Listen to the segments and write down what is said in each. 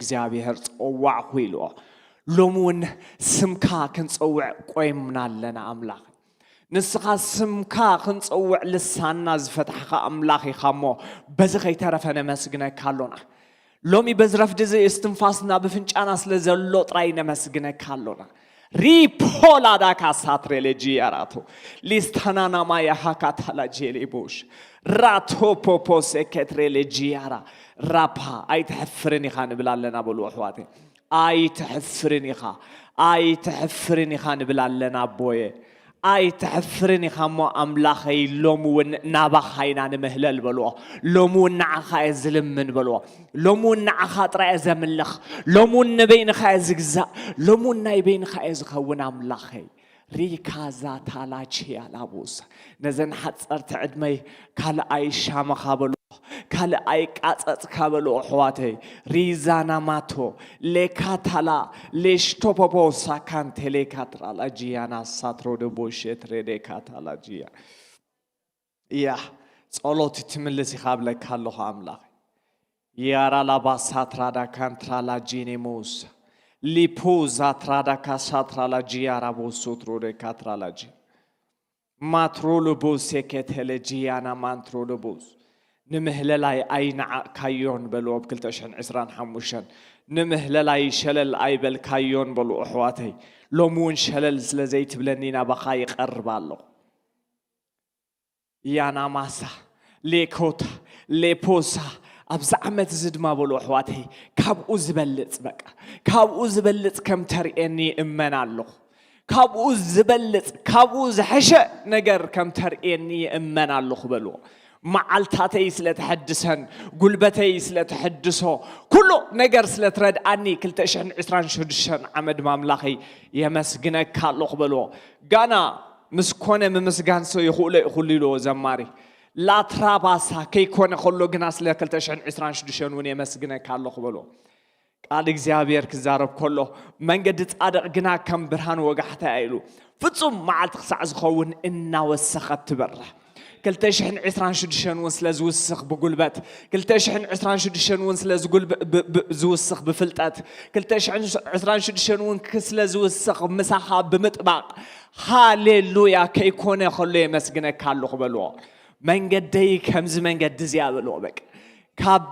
እግዚኣብሔር ጸዋዕኹ ኢልዎ። ሎሚ እውን ስምካ ክንጸውዕ ቆይምና ኣለና ኣምላኽ። ንስኻ ስምካ ክንጸውዕ ልሳንና ዝፈታሕኻ ኣምላኽ ኢኻ እሞ በዚ ከይተረፈ ነመስግነካ ኣሎና። ሎሚ በዚ ረፍዲ እዚ እስትንፋስና ብፍንጫና ስለ ዘሎ ጥራይ ነመስግነካ ኣሎና። ሪፖላዳ ካሳትሬ ለጂያራቶ ሊስታናና ማያ ሃካታላ ጄሌቦሽ ራቶ ፖፖ ሴኬትሬ ለጂያራ ራፓ ኣይትሕፍርን ኢኻ ንብል ኣለና በሉ ኣሕዋተይ። ኣይትሕፍርን ኢኻ ኣይትሕፍርን ኢኻ ንብል ኣለና ኣቦየ። ኣይትሕፍርን ኢኻ እሞ ኣምላኸይ ሎሚ እውን ናባኻ ኢና ንምህለል በልዎ። ሎሚ እውን ንዓኻ እየ ዝልምን በልዎ። ሎሚ እውን ንዓኻ ጥራይ እየ ዘምልኽ። ሎሚ እውን ንበይንኻ እየ ዝግዛእ። ሎሚ እውን ናይ በይንኻ እየ ዝኸውን ኣምላኸይ። ሪካዛ ታላቺያ ላቡሳ ነዘን ሓፀርቲ ዕድመይ ካልኣይ ሻመኻ በልዎ። ካልኣይ ቃፀፅካ በልዎ ኣሕዋተይ። ሪዛና ማቶ ሌካታላ ሌሽቶፖፖ ሳካንቴ ሌካትራላ ጂያና ሳትሮ ደቦሼት ሬዴካታላ ጂያ እያ። ጸሎት ትምልስ ኢኻ ብለካ ኣለኹ ኣምላኽ። ያራ ላባ ሳትራዳ ካንትራላ ጂኔሞስ ሊፖ ዛትራዳ ካሳትራላ ጂያራ ቦሶትሮ ዴካትራላ ጂ ማትሮሎቦስ የከተለ ጂያና ማንትሮሎቦስ ንምህለላይ ኣይነዓቕካዮን በልዎ ብ ክልተ ሽሕን ዕስራን ሓሙሽተን። ንምህለላይ ሸለል ኣይበልካዮን በሉ ኣሕዋተይ። ሎሚ እውን ሸለል ስለ ዘይትብለኒ ናባኻ ይቐርብ ኣለኹ። ያናማሳ ሌኮታ ሌፖሳ ኣብዚ ዓመት እዚ ድማ በሉ ኣሕዋተይ ካብኡ ዝበልፅ በቃ ካብኡ ዝበልፅ ከም ተርእየኒ እመን ኣለኹ። ካብኡ ዝበልፅ ካብኡ ዝሐሸ ነገር ከም ተርእየኒ እመን ኣለኹ በልዎ። መዓልታተይ ስለ ተሐድሰን ጉልበተይ ስለ ተሐድሶ ኩሉ ነገር ስለ ትረድኣኒ ክልተ ሽሕን ዕስራን ሽዱሽተን ዓመት ድማ ኣምላኸይ የመስግነካ ኣለኹ በልዎ። ጋና ምስ ኮነ ምምስጋን ሰው ይኽእሎ ይኹሉ ኢልዎ ዘማሪ ላትራባሳ ከይኮነ ከሎ ግና ስለ ክልተ ሽሕን ዕስራን ሽዱሽተን እውን የመስግነካ ኣለኹ በልዎ። ቃል እግዚኣብሔር ክዛረብ ከሎ መንገዲ ጻድቕ ግና ከም ብርሃን ወጋሕታ እያ ኢሉ ፍጹም መዓልቲ ክሳዕ ዝኸውን እናወሰኸት ትበርህ። ክልተ ሽሕን ዕስራን ሽዱሽተን እውን ስለ ዝውስኽ ብጉልበት ክልተ ሽሕን ዕስራን ሽዱሽተን እውን ስለ ዝውስኽ ብፍልጠት ክልተ ሽሕን ዕስራን ሽዱሽተን እውን ስለ ዝውስኽ ምሳኻ ብምጥባቕ ሃሌሉያ ከይኮነ ከሎ የመስግነካ ኣለኹ በልዎ። መንገደይ ከምዚ መንገዲ እዚያ በልዎ በቃ ካብ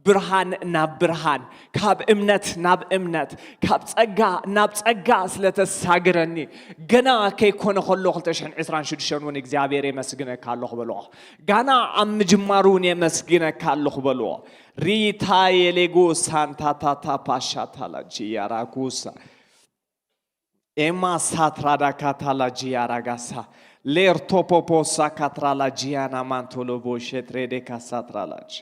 ብርሃን ናብ ብርሃን ካብ እምነት ናብ እምነት ካብ ጸጋ ናብ ጸጋ ስለተሳግረኒ ገና ከይኮነ ከሎ ክልተ ሽሕን ዕስራን ሽዱሽተን እውን እግዚኣብሔር የመስግነካ ኣለኹ በልዎ። ጋና ኣብ ምጅማሩ እውን የመስግነካ ኣለኹ በልዎ። ሪታ የሌጎ ሳንታታታ ፓሻታላ ጂያራኩሳ ኤማ ሳትራዳ ካታላ ጂያራጋሳ ሌርቶፖፖሳ ካትራላ ጂያና ማንቶሎቦ ሼትሬዴካ ሳትራላጅ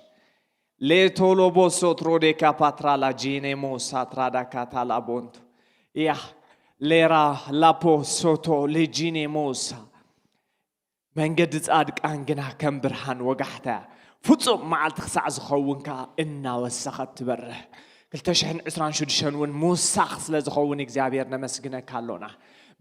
ሌቶሎቦ ሶትሮዴካ ፓትራላ ጂኔሞ ሳትራዳ ካታላ ቦንቱ ያ ሌራ ላፖ ሶቶ ሌጂኔሞሳ መንገዲ ጻድቃን ግና ከም ብርሃን ወጋሕታ እያ። ፍጹም መዓልቲ ክሳዕ ዝኸውን ከኣ እናወሰኸት ትበርህ። ክልተ ሽሕን ዕስራን ሽዱሽተን እውን ምውሳኽ ስለ ዝኸውን እግዚኣብሔር ነመስግነካ ኣሎና።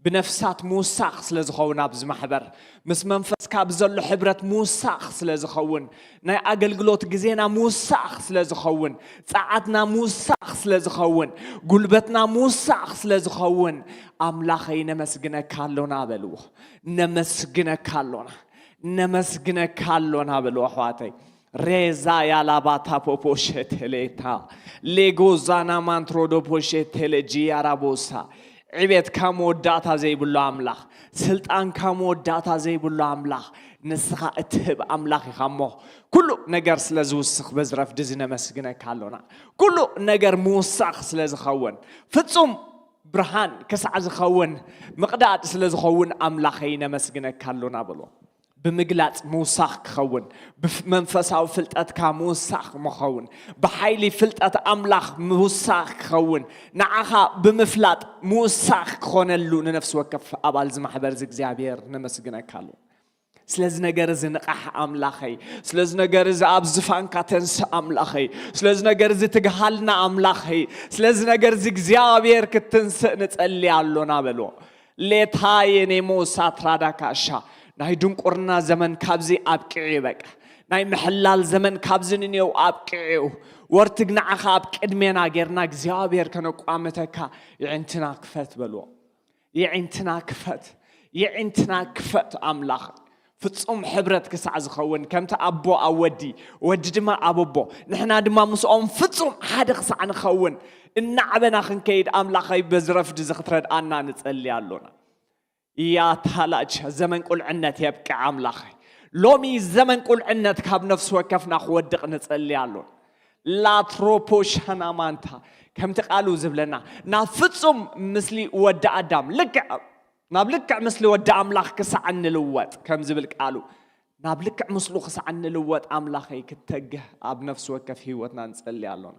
ብነፍሳት ምውሳኽ ስለ ዝኸውን ኣብዚ ማሕበር ምስ መንፈስካ ብዘሎ ሕብረት ምውሳኽ ስለ ዝኸውን ናይ ኣገልግሎት ግዜና ምውሳኽ ስለ ዝኸውን ጸዓትና ምውሳኽ ስለ ዝኸውን ጉልበትና ምውሳኽ ስለ ዝኸውን ኣምላኸይ ነመስግነካ ኣሎና በልዎ። ነመስግነካ ኣሎና ነመስግነካ ኣሎና በሉ ኣሕዋተይ። ሬዛ ያላባታ ፖፖ ሸቴሌታ ሌጎዛና ማንትሮዶ ፖሼቴሌ ጂያራቦሳ ዕቤትካ መወዳእታ ዘይብሉ ኣምላኽ ስልጣንካ መወዳእታ ዘይብሉ ኣምላኽ ንስኻ እትህብ ኣምላኽ ኢኻ እሞ ኩሉ ነገር ስለ ዝውስኽ በዝረፍዲ ዝነመስግነካ ኣሎና። ኩሉ ነገር ምውሳኽ ስለ ዝኸውን ፍጹም ብርሃን ክሳዕ ዝኸውን ምቕዳድ ስለ ዝኸውን ኣምላኸይ ነመስግነካ ኣሎና በሎ። ብምግላጽ ምውሳኽ ክኸውን ብመንፈሳዊ ፍልጠትካ ምውሳኽ ምኸውን ብሓይሊ ፍልጠት ኣምላኽ ምውሳኽ ክኸውን ንዓኻ ብምፍላጥ ምውሳኽ ክኾነሉ ንነፍሲ ወከፍ ኣባል ዝማሕበር እዚ እግዚኣብሔር ነመስግነካ ኣሎ። ስለዚ ነገር እዚ ንቓሕ ኣምላኸይ ስለዚ ነገር እዚ ኣብ ዝፋንካ ተንስእ ኣምላኸይ ስለዚ ነገር እዚ ትግሃልና ኣምላኸይ ስለዚ ነገር እዚ እግዚኣብሔር ክትንስእ ንጸሊ ኣሎና በልዎ። ሌታየ ኔሞ ሳትራዳ ካሻ ናይ ድንቁርና ዘመን ካብዚ ኣብቅዕ በቃ ናይ ምሕላል ዘመን ካብዚ ንኔው ኣብቅዕ እዩ። ወርትግ ንዓኻ ኣብ ቅድሜና ጌርና እግዚኣብሔር ከነቋምተካ የዒንትና ክፈት በልዎ። የዒንትና ክፈት፣ የዒንትና ክፈት ኣምላኽ። ፍጹም ሕብረት ክሳዕ ዝኸውን፣ ከምቲ ኣቦ ኣብ ወዲ፣ ወዲ ድማ ኣብ ኣቦ፣ ንሕና ድማ ምስኦም ፍጹም ሓደ ክሳዕ ንኸውን፣ እናዕበና ክንከይድ ኣምላኸይ በዚ ረፍዲ እዚ ክትረድኣና ንጸሊ ኣሎና። ያታላች ዘመን ቁልዕነት የብቅዕ ኣምላኸይ። ሎሚ ዘመን ቁልዕነት ካብ ነፍሲ ወከፍና ክወድቕ ንጸሊ ኣሎና። ላትሮፖ ሻናማንታ ከምቲ ቃሉ ዝብለና ናብ ፍጹም ምስሊ ወዲ ኣዳም ልክዕ ናብ ልክዕ ምስሊ ወዲ ኣምላኽ ክሳዕ እንልወጥ ከም ዝብል ቃሉ ናብ ልክዕ ምስሉ ክሳዕ እንልወጥ ኣምላኸይ ክተግህ ኣብ ነፍሲ ወከፍ ህይወትና ንጸሊ ኣሎና።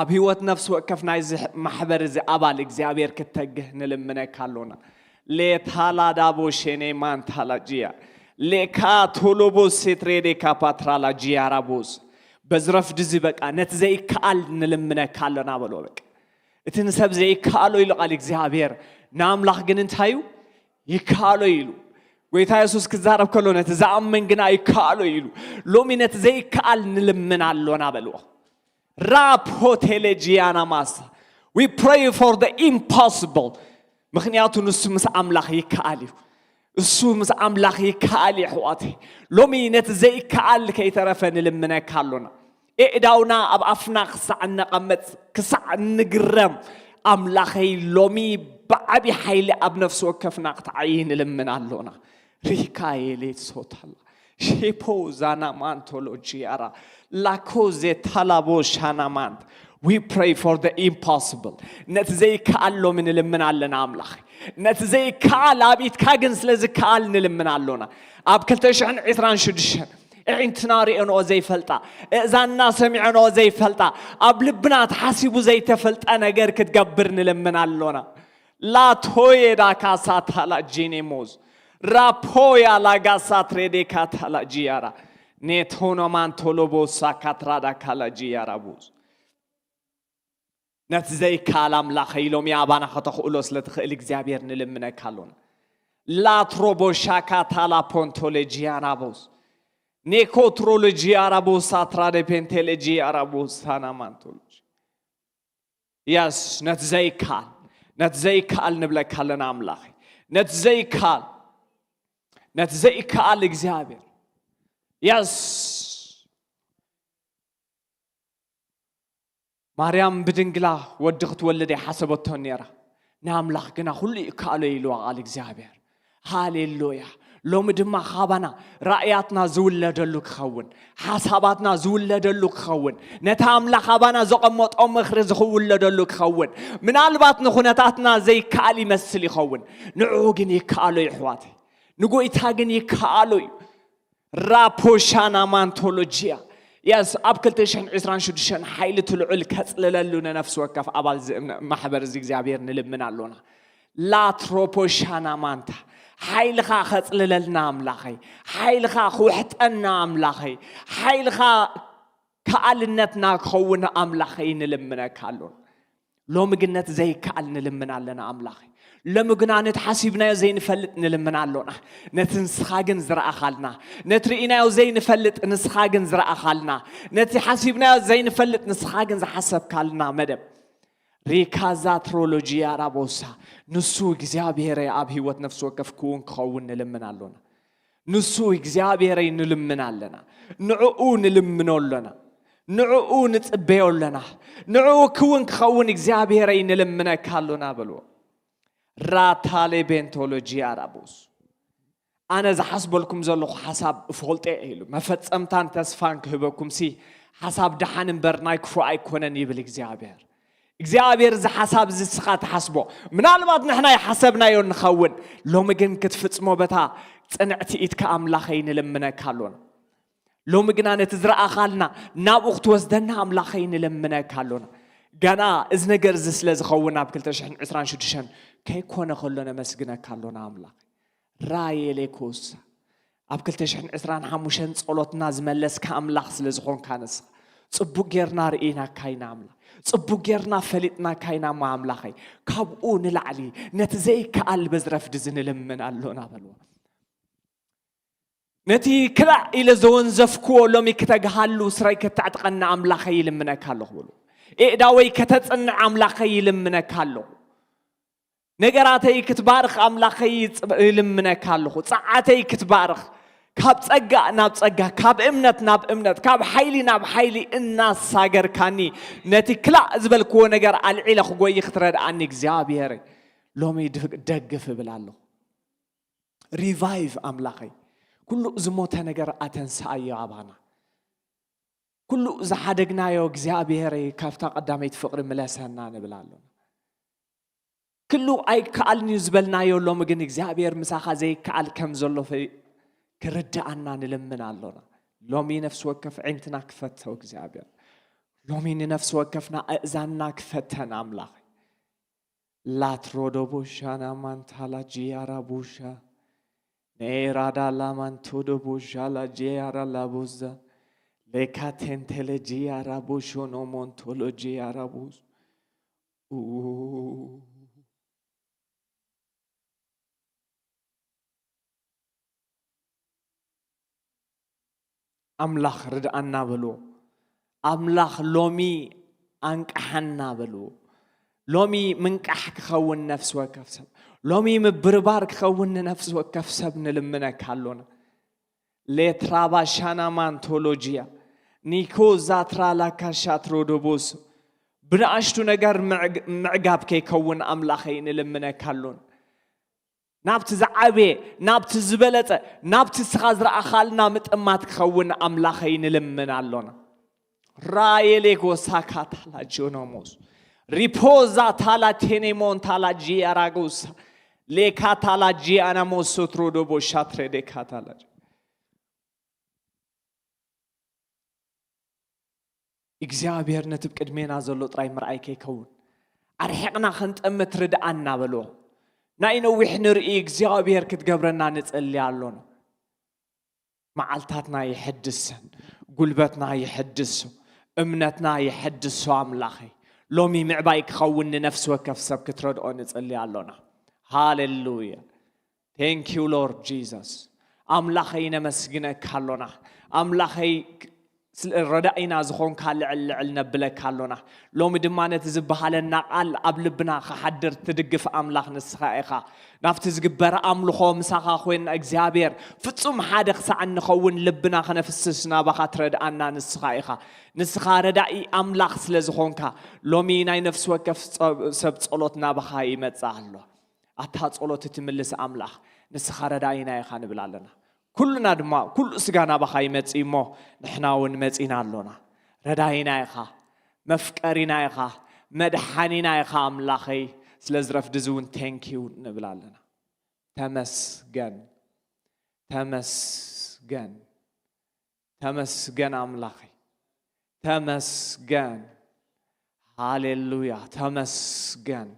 ኣብ ህይወት ነፍሲ ወከፍ ናይዚ ማሕበር እዚ ኣባል እግዚኣብሔር ክተግህ ንልምነካ ኣሎና። ሌታላዳቦ ሼኔ ማንታላጂያ ሌካ ቶሎቦ ሴትሬዴካ ፓትራላጂያ ራቦስ በዚ ረፍዲ እዚ በቃ ነቲ ዘይከኣል ንልምነካ ኣሎና በሎ። በቃ እቲ ንሰብ ዘይከኣሎ ኢሉ ቃል እግዚኣብሔር ንኣምላኽ ግን እንታይ እዩ ይከኣሎ ኢሉ። ጎይታ የሱስ ክዛረብ ከሎ ነቲ ዝኣምን ግና ይከኣሎ ኢሉ። ሎሚ ነቲ ዘይከኣል ንልምን ኣሎና በልዎ። ራፖቴሌጂያና ማሳ we pray for the impossible። ምክንያቱ ንሱ ምስ ኣምላኽ ይከኣል እዩ። እሱ ምስ ኣምላኽ ይከኣል እዩ ኣሕዋተይ። ሎሚ ነቲ ዘይከኣል ከይተረፈ ንልምነካ ኣሎና። ኤእዳውና ኣብ ኣፍና ክሳዕ እነቐመጥ ክሳዕ እንግረም ኣምላኸይ ሎሚ ብዓቢ ሓይሊ ኣብ ነፍሲ ወከፍና ክትዓይ ንልምን ኣሎና። ሪካኤሌ ሶታላ ሼፖ ዛናማንቶሎጂያራ ላኮ ዜታላቦ ሻናማንት we pray for the impossible። ነቲ ዘይከኣል ሎሚ ንልምን ኣለና ኣምላኽ። ነቲ ዘይከኣል ኣብ ኢድካ ግን ስለ ዝከኣል ንልምን ኣሎና። ኣብ ክልተ ሽሕን ዕስራን ሽዱሽተን እዒንትና ሪኦንኦ ዘይፈልጣ፣ እእዛንና ሰሚዐንኦ ዘይፈልጣ፣ ኣብ ልብና ተሓሲቡ ዘይተፈልጠ ነገር ክትገብር ንልምን ኣሎና። ላቶዬ ዳካሳ ታላ ጂኔሞዝ ራፖያ ላጋሳ ትሬዴካ ታላ ጂያራ ኔቶኖማንቶሎቦሳ ካትራዳ ካላ ጂያራ ቡዝ ነቲ ዘይከኣል ኣምላኸይ ሎሚ ኣባና ከተኽእሎ ስለ ትኽእል እግዚኣብሔር ንልምነካ ኣሎና። ላትሮቦሻካ ታላ ፖንቶሎጂያናቦስ ኔኮትሮሎጂያራቦስ ኣትራደፔንቴሎጂያራቦስ ሳናማንቶሎጂ የስ ነቲ ዘይከኣል ነቲ ዘይከኣል ንብለካ ኣለና ኣምላኸይ። ነቲ ዘይከኣል ነቲ ዘይከኣል እግዚኣብሔር የስ ማርያም ብድንግላ ወዲ ክትወልድ ኣይሓሰበቶን ነይራ። ንኣምላኽ ግና ኩሉ ይከኣሎ ኢልዋ ቃል እግዚኣብሔር። ሃሌሉያ። ሎሚ ድማ ካባና ራእያትና ዝውለደሉ ክኸውን፣ ሓሳባትና ዝውለደሉ ክኸውን፣ ነቲ ኣምላኽ ኣባና ዘቐመጦ ምኽሪ ዝኽውለደሉ ክኸውን። ምናልባት ንኹነታትና ዘይከኣል ይመስል ይኸውን፣ ንዕኡ ግን ይከኣሎ ይሕዋተይ። ንጎይታ ግን ይከኣሎ እዩ። ራፖሻና ማንቶሎጂያ የስ ኣብ ክልተ ሽሕን ዕስራን ሽዱሽተን ሓይሊ ትልዑል ከጽልለሉ ንነፍሲ ወከፍ ኣባል እዚ እምነ- ማሕበር እዚ እግዚኣብሔር ንልምን ኣሎና። ላትሮፖሻና ማንታ ሓይልኻ ከጽልለልና ኣምላኸይ፣ ሓይልኻ ክውሕጠና ኣምላኸይ፣ ሓይልኻ ከኣልነትና ክኸውን ኣምላኸይ ንልምነካ ኣሎና። ሎሚ ግን ነቲ ዘይከኣል ንልምን ኣለና ኣምላኸይ። ሎሚ ግና ነቲ ሓሲብናዮ ዘይንፈልጥ ንልምን ኣሎና። ነቲ ንስኻ ግን ዝረኣኻልና፣ ነቲ ርኢናዮ ዘይንፈልጥ ንስኻ ግን ዝረኣኻልና፣ ነቲ ሓሲብናዮ ዘይንፈልጥ ንስኻ ግን ዝሓሰብካልና መደብ ሪካዛ ትሮሎጂያ ራቦሳ ንሱ እግዚኣብሔረ ኣብ ህይወት ነፍሲ ወከፍ ክውን ክኸውን ንልምን ኣሎና። ንሱ እግዚኣብሔረይ ንልምን ኣለና። ንዕኡ ንልምኖ ኣለና። ንዕኡ ንጽበዮ ኣለና። ንዕኡ ክውን ክኸውን እግዚኣብሔረይ ንልምነካ ኣሎና በልዎ። ራታሌ ቤንቶሎጂ ኣራቦስ ኣነ ዝሓስበልኩም ዘለኹ ሓሳብ እፈልጦ እየ ኢሉ መፈጸምታን ተስፋን ክህበኩም ሲ ሓሳብ ደሓን እምበር ናይ ክፉእ ኣይኮነን ይብል እግዚኣብሔር። እግዚኣብሔር እዚ ሓሳብ እዚ ንስኻ ትሓስቦ ምናልባት ንሕና ይሓሰብናዮ ንኸውን ሎሚ ግን ክትፍጽሞ በታ ጽንዕቲ ኢድካ ኣምላኸይ ንልምነካ ኣሎና። ሎሚ ግና ነቲ ዝረኣኻልና ናብኡ ክትወስደና ኣምላኸይ ንለምነካ ኣሎና። ገና እዚ ነገር እዚ ስለ ዝኸውን ኣብ ክልተ ሽሕን ዕስራን ሽዱሽተን ከይኮነ ከሎ ነመስግነካ ኣሎና ኣምላኽ። ራየሌኮሳ ኣብ ክልተ ሽሕን ዕስራን ሓሙሽተን ጸሎትና ዝመለስካ ኣምላኽ ስለ ዝኾንካ ንስኻ ጽቡቅ ጌርና ርኢናካ ኢና ኣምላኽ። ጽቡቅ ጌርና ፈሊጥናካ ኢና እሞ ኣምላኸይ ካብኡ ንላዕሊ ነቲ ዘይከኣል በዝረፍዲ እዚ ንልምን ኣሎና በልዎ። ነቲ ክላእ ኢለ ዘወንዘፍክዎ ሎሚ ክተግሃሉ፣ ስረይ ከተዕጥቀኒ ኣምላኸይ ይልምነካ ኣለኹ በሉ። ኤእዳወይ ከተጽንዕ ኣምላኸይ ይልምነካ ኣለኹ። ነገራተይ ክትባርኽ ኣምላኸይ ይጽ-፣ ይልምነካ ኣለኹ። ጸዓተይ ክትባርኽ፣ ካብ ጸጋ ናብ ጸጋ፣ ካብ እምነት ናብ እምነት፣ ካብ ሓይሊ ናብ ሓይሊ እናሳገርካኒ፣ ነቲ ክላእ ዝበልክዎ ነገር ኣልዒለ ክጎይ ክትረድኣኒ እግዚኣብሔር ሎሚ ድ-፣ ደግፍ እብል ኣለኹ። ሪቫይቭ ኣምላኸይ፣ ኩሉ ዝሞተ ነገር ኣተንስኣዮ ኣባና። ኩሉ ዝሓደግናዮ እግዚኣብሔር ካብታ ቀዳመይቲ ፍቕሪ ምለሰና ንብል ኣሎና። ክሉ ኣይከኣልን እዩ ዝበልናዮ፣ ሎሚ ግን እግዚኣብሔር ምሳኻ ዘይከኣል ከም ዘሎ ፈ-፣ ክርድኣና ንልምን ኣሎና። ሎሚ ነፍሲ ወከፍ ዒንትና ክፈቶ እግዚኣብሔር። ሎሚ ንነፍሲ ወከፍና ኣእዛንና ክፈተን ኣምላኽ። ላትሮዶቦሻ ናማንታላ ጂያራቡሻ ኔራዳ ላማንቶዶቦሻ ላጂያራ ላቡዛ ሌካቴንቴሌ ጂያራቡሾ ኖሞንቶሎ ጂያራቡዝ ኡ ኣምላኽ ርድኣና በልዎ። ኣምላኽ ሎሚ ኣንቅሓና በልዎ። ሎሚ ምንቃሕ ክኸውን ነፍሲ ወከፍ ሰብ፣ ሎሚ ምብርባር ክኸውን ንነፍሲ ወከፍ ሰብ ንልምነካ ኣሎና። ሌትራባሻና ማንቶሎጂያ ኒኮ ዛትራ ላካሻትሮዶቦስ ብንኣሽቱ ነገር ምዕግ-፣ ምዕጋብ ከይከውን ኣምላኸይ ንልምነካ ኣሎና። ናብቲ ዝዓበየ፣ ናብቲ ዝበለጸ፣ ናብቲ እስኻ ዝረኣኻልና ምጥማት ክኸውን ኣምላኸይ ንልምን ኣሎና። ራየሌ ጎሳ ካታላ ጆኖሞስ ሪፖዛ ታላ ቴኔሞን ታላ ጂያራጎሳ ሌካ ታላ ጂያናሞስ ሶትሮዶቦ ሻትሬዴ ካታላ እግዚኣብሔር ነቲ ብቅድሜና ዘሎ ጥራይ ምርኣይ ከይከውን፣ ኣርሒቕና ክንጠምት ርድኣና በልዎ። ናይ ነዊሕ ንርኢ እግዚኣብሔር ክትገብረና ንጸሊ ኣሎና። መዓልታትና ይሕድሰን፣ ጉልበትና ይሕድሶ፣ እምነትና ይሕድሶ ኣምላኸይ። ሎሚ ምዕባይ ክኸውን ንነፍሲ ወከፍ ሰብ ክትረድኦ ንጸሊ ኣሎና። ሃሌሉያ። Thank you Lord Jesus። ኣምላኸይ ነመስግነካ ኣሎና። ኣምላኸይ ስለ ረዳኢና ዝኾንካ ልዕል ልዕል ነብለካ ኣሎና። ሎሚ ድማ ነቲ ዝበሃለና ቃል ኣብ ልብና ክሓድር ትድግፍ ኣምላኽ ንስኻ ኢኻ። ናብቲ ዝግበር ኣምልኾ ምሳኻ ኮይንና እግዚኣብሔር ፍጹም ሓደ ክሳዕ እንኸውን ልብና ክነፍስስ ናባኻ ትረድኣና ንስኻ ኢኻ። ንስኻ ረዳኢ ኣምላኽ ስለ ዝኾንካ ሎሚ ናይ ነፍሲ ወከፍ ጸ-፣ ሰብ ጸሎት ናባኻ ይመጽእ ኣሎ። ኣታ ጸሎት እትምልስ ኣምላኽ ንስኻ ረዳኢና ኢኻ ንብል ኣለና። ኩልና ድማ፣ ኩሉ ስጋ ናባኻ ይመጽእ እሞ ንሕና እውን መጺና ኣሎና። ረዳኢና ኢኻ፣ መፍቀሪና ኢኻ፣ መድሓኒና ኢኻ ኣምላኸይ። ስለ ዝረፍዲ እዚ እውን ቴንኪዩ ንብል ኣለና። ተመስገን፣ ተመስገን፣ ተመስገን ኣምላኸይ። ተመስገን። ሃሌሉያ። ተመስገን።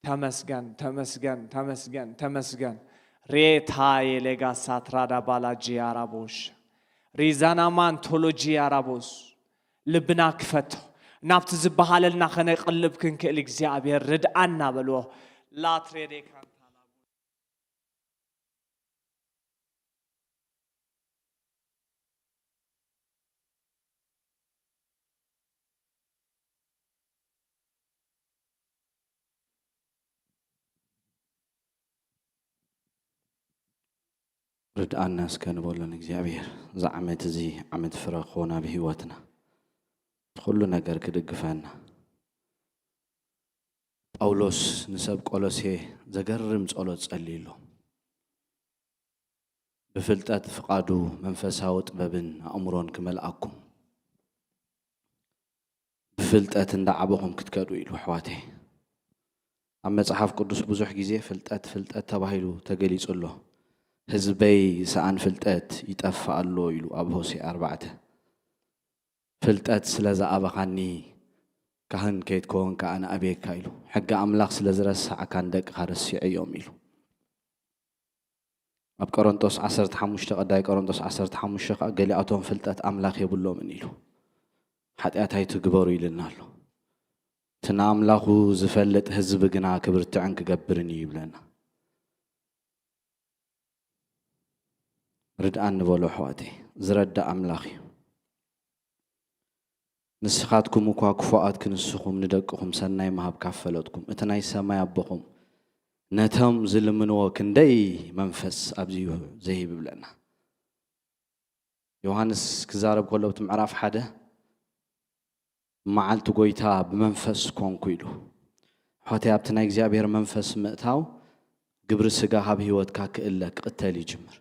ተመስገን፣ ተመስገን፣ ተመስገን፣ ተመስገን። ሬታ የሌጋ ሳትራዳ ባላ ጂያራቦሽ። ሪዛና ማንቶሎ ጂያራቦስ። ልብና ክፈቶ። ናብቲ ዝበሃለልና ከነቅልብ ክንክእል እግዚኣብሔር ርድኣና በልዎ። ላትሬዴ ካንታላ ርድኣና እስከ ንበሎ ንእግዚኣብሔር። እዚ ዓመት እዚ ዓመት ፍረ ክኾን ኣብ ህይወትና። ኩሉ ነገር ክድግፈና። ጳውሎስ ንሰብ ቆሎሴ ዘገርም ጸሎት ጸልዩሎም። ብፍልጠት ፍቓዱ መንፈሳዊ ጥበብን ኣእምሮን ክመልኣኩም። ብፍልጠት እንዳዓበኹም ክትከዱ ኢሉ ኣሕዋተይ። ኣብ መጽሓፍ ቅዱስ ብዙሕ ግዜ ፍልጠት፣ ፍልጠት ተባሂሉ ተገሊጹ ኣሎ። ህዝበይ ሰኣን ፍልጠት ይጠፍእ ኣሎ ኢሉ ኣብ ሆሴዕ ኣርባዕተ። ፍልጠት ስለ ዝኣበኻኒ ካህን ከይትከውን ከኣ ንኣብየካ ኢሉ። ሕጊ ኣምላኽ ስለ ዝረሳዕካ ንደቅኻ ረሲዐዮም ኢሉ። ኣብ ቆሮንቶስ ዓሰርተ ሓሙሽተ፣ ቀዳይ ቆሮንቶስ ዓሰርተ ሓሙሽተ ከኣ ገሊኣቶም ፍልጠት ኣምላኽ የብሎምን ኢሉ። ሓጢኣት ኣይትግበሩ ኢልና ኣሎ። እቲ ንኣምላኹ ዝፈልጥ ህዝቢ ግና ክብርትዕን ክገብርን እዩ ይብለና። ርድኣኒ በሎ ኣሕዋተይ፣ ዝረድእ ኣምላኽ እዩ። ንስኻትኩም እኳ ክፉኣት ክንስኹም ንደቅኹም ሰናይ ምሃብ ካብ ፈለጥኩም፣ እቲ ናይ ሰማይ ኣቦኹም ነቶም ዝልምንዎ ክንደይ መንፈስ ኣብዚኡ ዘይህብ ይብለና። ዮሃንስ ክዛረብ ከሎ ኣብቲ ምዕራፍ ሓደ፣ "መዓልቲ ጎይታ ብመንፈስ ኮንኩ" ኢሉ። ኣሕዋተይ፣ ኣብቲ ናይ እግዚኣብሔር መንፈስ ምእታው ግብሪ ስጋ ካብ ህይወትካ ክእለ ክቕተል ይጅምር።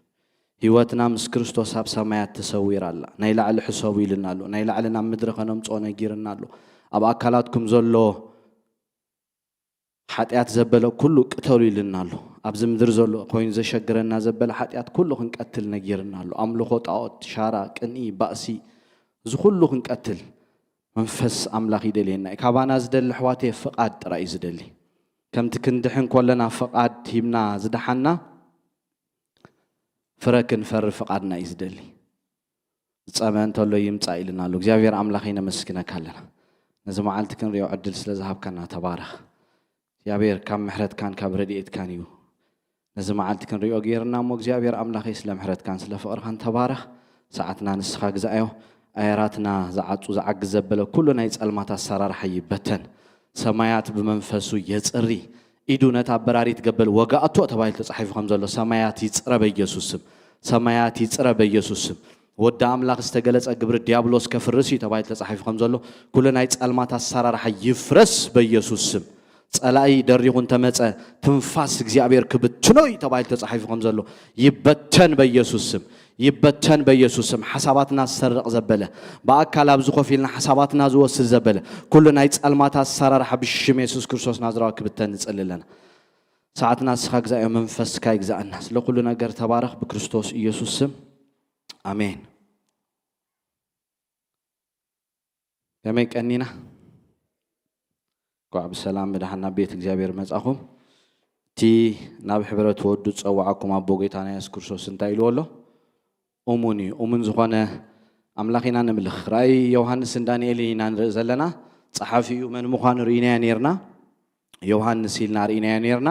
ህይወትና ምስ ክርስቶስ ኣብ ሰማያት ተሰዊራ ኣላ። ናይ ላዕሊ ሕሰቡ ኢልና ኣሎ። ናይ ላዕሊ ናብ ምድሪ ከነምጽኦ ነጊርና ኣሎ። ኣብ ኣካላትኩም ዘሎ ሓጢኣት ዘበለ ኩሉ ቅተሉ ኢልና ኣሎ። ኣብዚ ምድሪ ዘሎ ኮይኑ ዘሸግረና ዘበለ ሓጢኣት ኩሉ ክንቀትል ነጊርና ኣሎ። ኣምልኾ ጣዖት፣ ሻራ፣ ቅንኢ፣ ባእሲ፣ እዚ ኩሉ ክንቀትል መንፈስ ኣምላኽ ይደልየና እዩ። ካባና ዝደሊ ኣሕዋተይ ፍቓድ ጥራይ እዩ ዝደሊ። ከምቲ ክንድሕን ከለና ፍቓድ ሂብና ዝደሓና፣ ፍረ ክንፈሪ ፍቓድና እዩ ዝደሊ። ዝጸመ እንተሎ ይምጻእ ኢልና ኣሎ። እግዚኣብሔር ኣምላኸይ ነመስግነካ ኣለና። ነዚ መዓልቲ ክንሪኦ ዕድል ስለ ዝሃብካና ተባረኽ። እግዚኣብሔር ካብ ምሕረትካን ካብ ረድኤትካን እዩ ነዚ መዓልቲ ክንሪኦ ገይርና እሞ እግዚኣብሔር ኣምላኸይ ስለ ምሕረትካን ስለ ፍቕርኻን ተባረኽ። ሰዓትና ንስኻ ግዛእዮ። ኣየራትና ዝዓጹ ዝዓግዝ ዘበለ ኩሉ ናይ ጸልማት ኣሰራርሓ ይበተን። ሰማያት ብመንፈሱ የጽሪ። ኢዱ ነታ በራሪት ገበል ወጋእቶ ተባሂሉ ተጻሒፉ ከም ዘሎ ሰማያት ይጽረ በኢየሱስ ስም። ሰማያት ይጽረ በኢየሱስ ስም። ወዲ ኣምላኽ ዝተገለጸ ግብሪ ዲያብሎስ ከፍርስ እዩ ተባሂሉ ተጻሒፉ ከም ዘሎ ኩሉ ናይ ጸልማት ኣሰራርሓ ይፍረስ በኢየሱስ ስም። ጸላኢ ደሪኹ እንተመጸ ትንፋስ እግዚኣብሔር ክብትኖ እዩ ተባሂሉ ተጻሒፉ ከም ዘሎ ይበተን በኢየሱስ ስም። ይበተን በኢየሱስ ስም። ሓሳባትና ዝሰርቕ ዘበለ፣ ብኣካል ኣብዚ ኮፍ ኢልና ሓሳባትና ዝወስድ ዘበለ፣ ኩሉ ናይ ጸልማት ኣሰራርሓ ብሽም የሱስ ክርስቶስ ናዝራዊ ክብተን ንጽሊ ኣለና። ሰዓትና ንስኻ ግዛእዮ፣ መንፈስካ ይግዛእና። ስለ ኩሉ ነገር ተባረኽ ብክርስቶስ ኢየሱስ ስም። ኣሜን። ከመይ ቀኒና? እንኳዕ ብሰላም ብደሓን ናብ ቤት እግዚኣብሔር መጻኹም። እቲ ናብ ሕብረት ወዱ ዝጸውዓኩም ኣቦ ጌታና የሱስ ክርስቶስ እንታይ ኢልዎ ኣሎ? እሙን እዩ። እሙን ዝኾነ ኣምላኽ ኢና ነምልኽ። ራእይ ዮሃንስን ዳንኤልን ኢና ንርኢ ዘለና። ጸሓፊኡ መን ምዃኑ ርኢናዮ ኔርና። ዮሃንስ ኢልና ርኢናዮ ኔርና።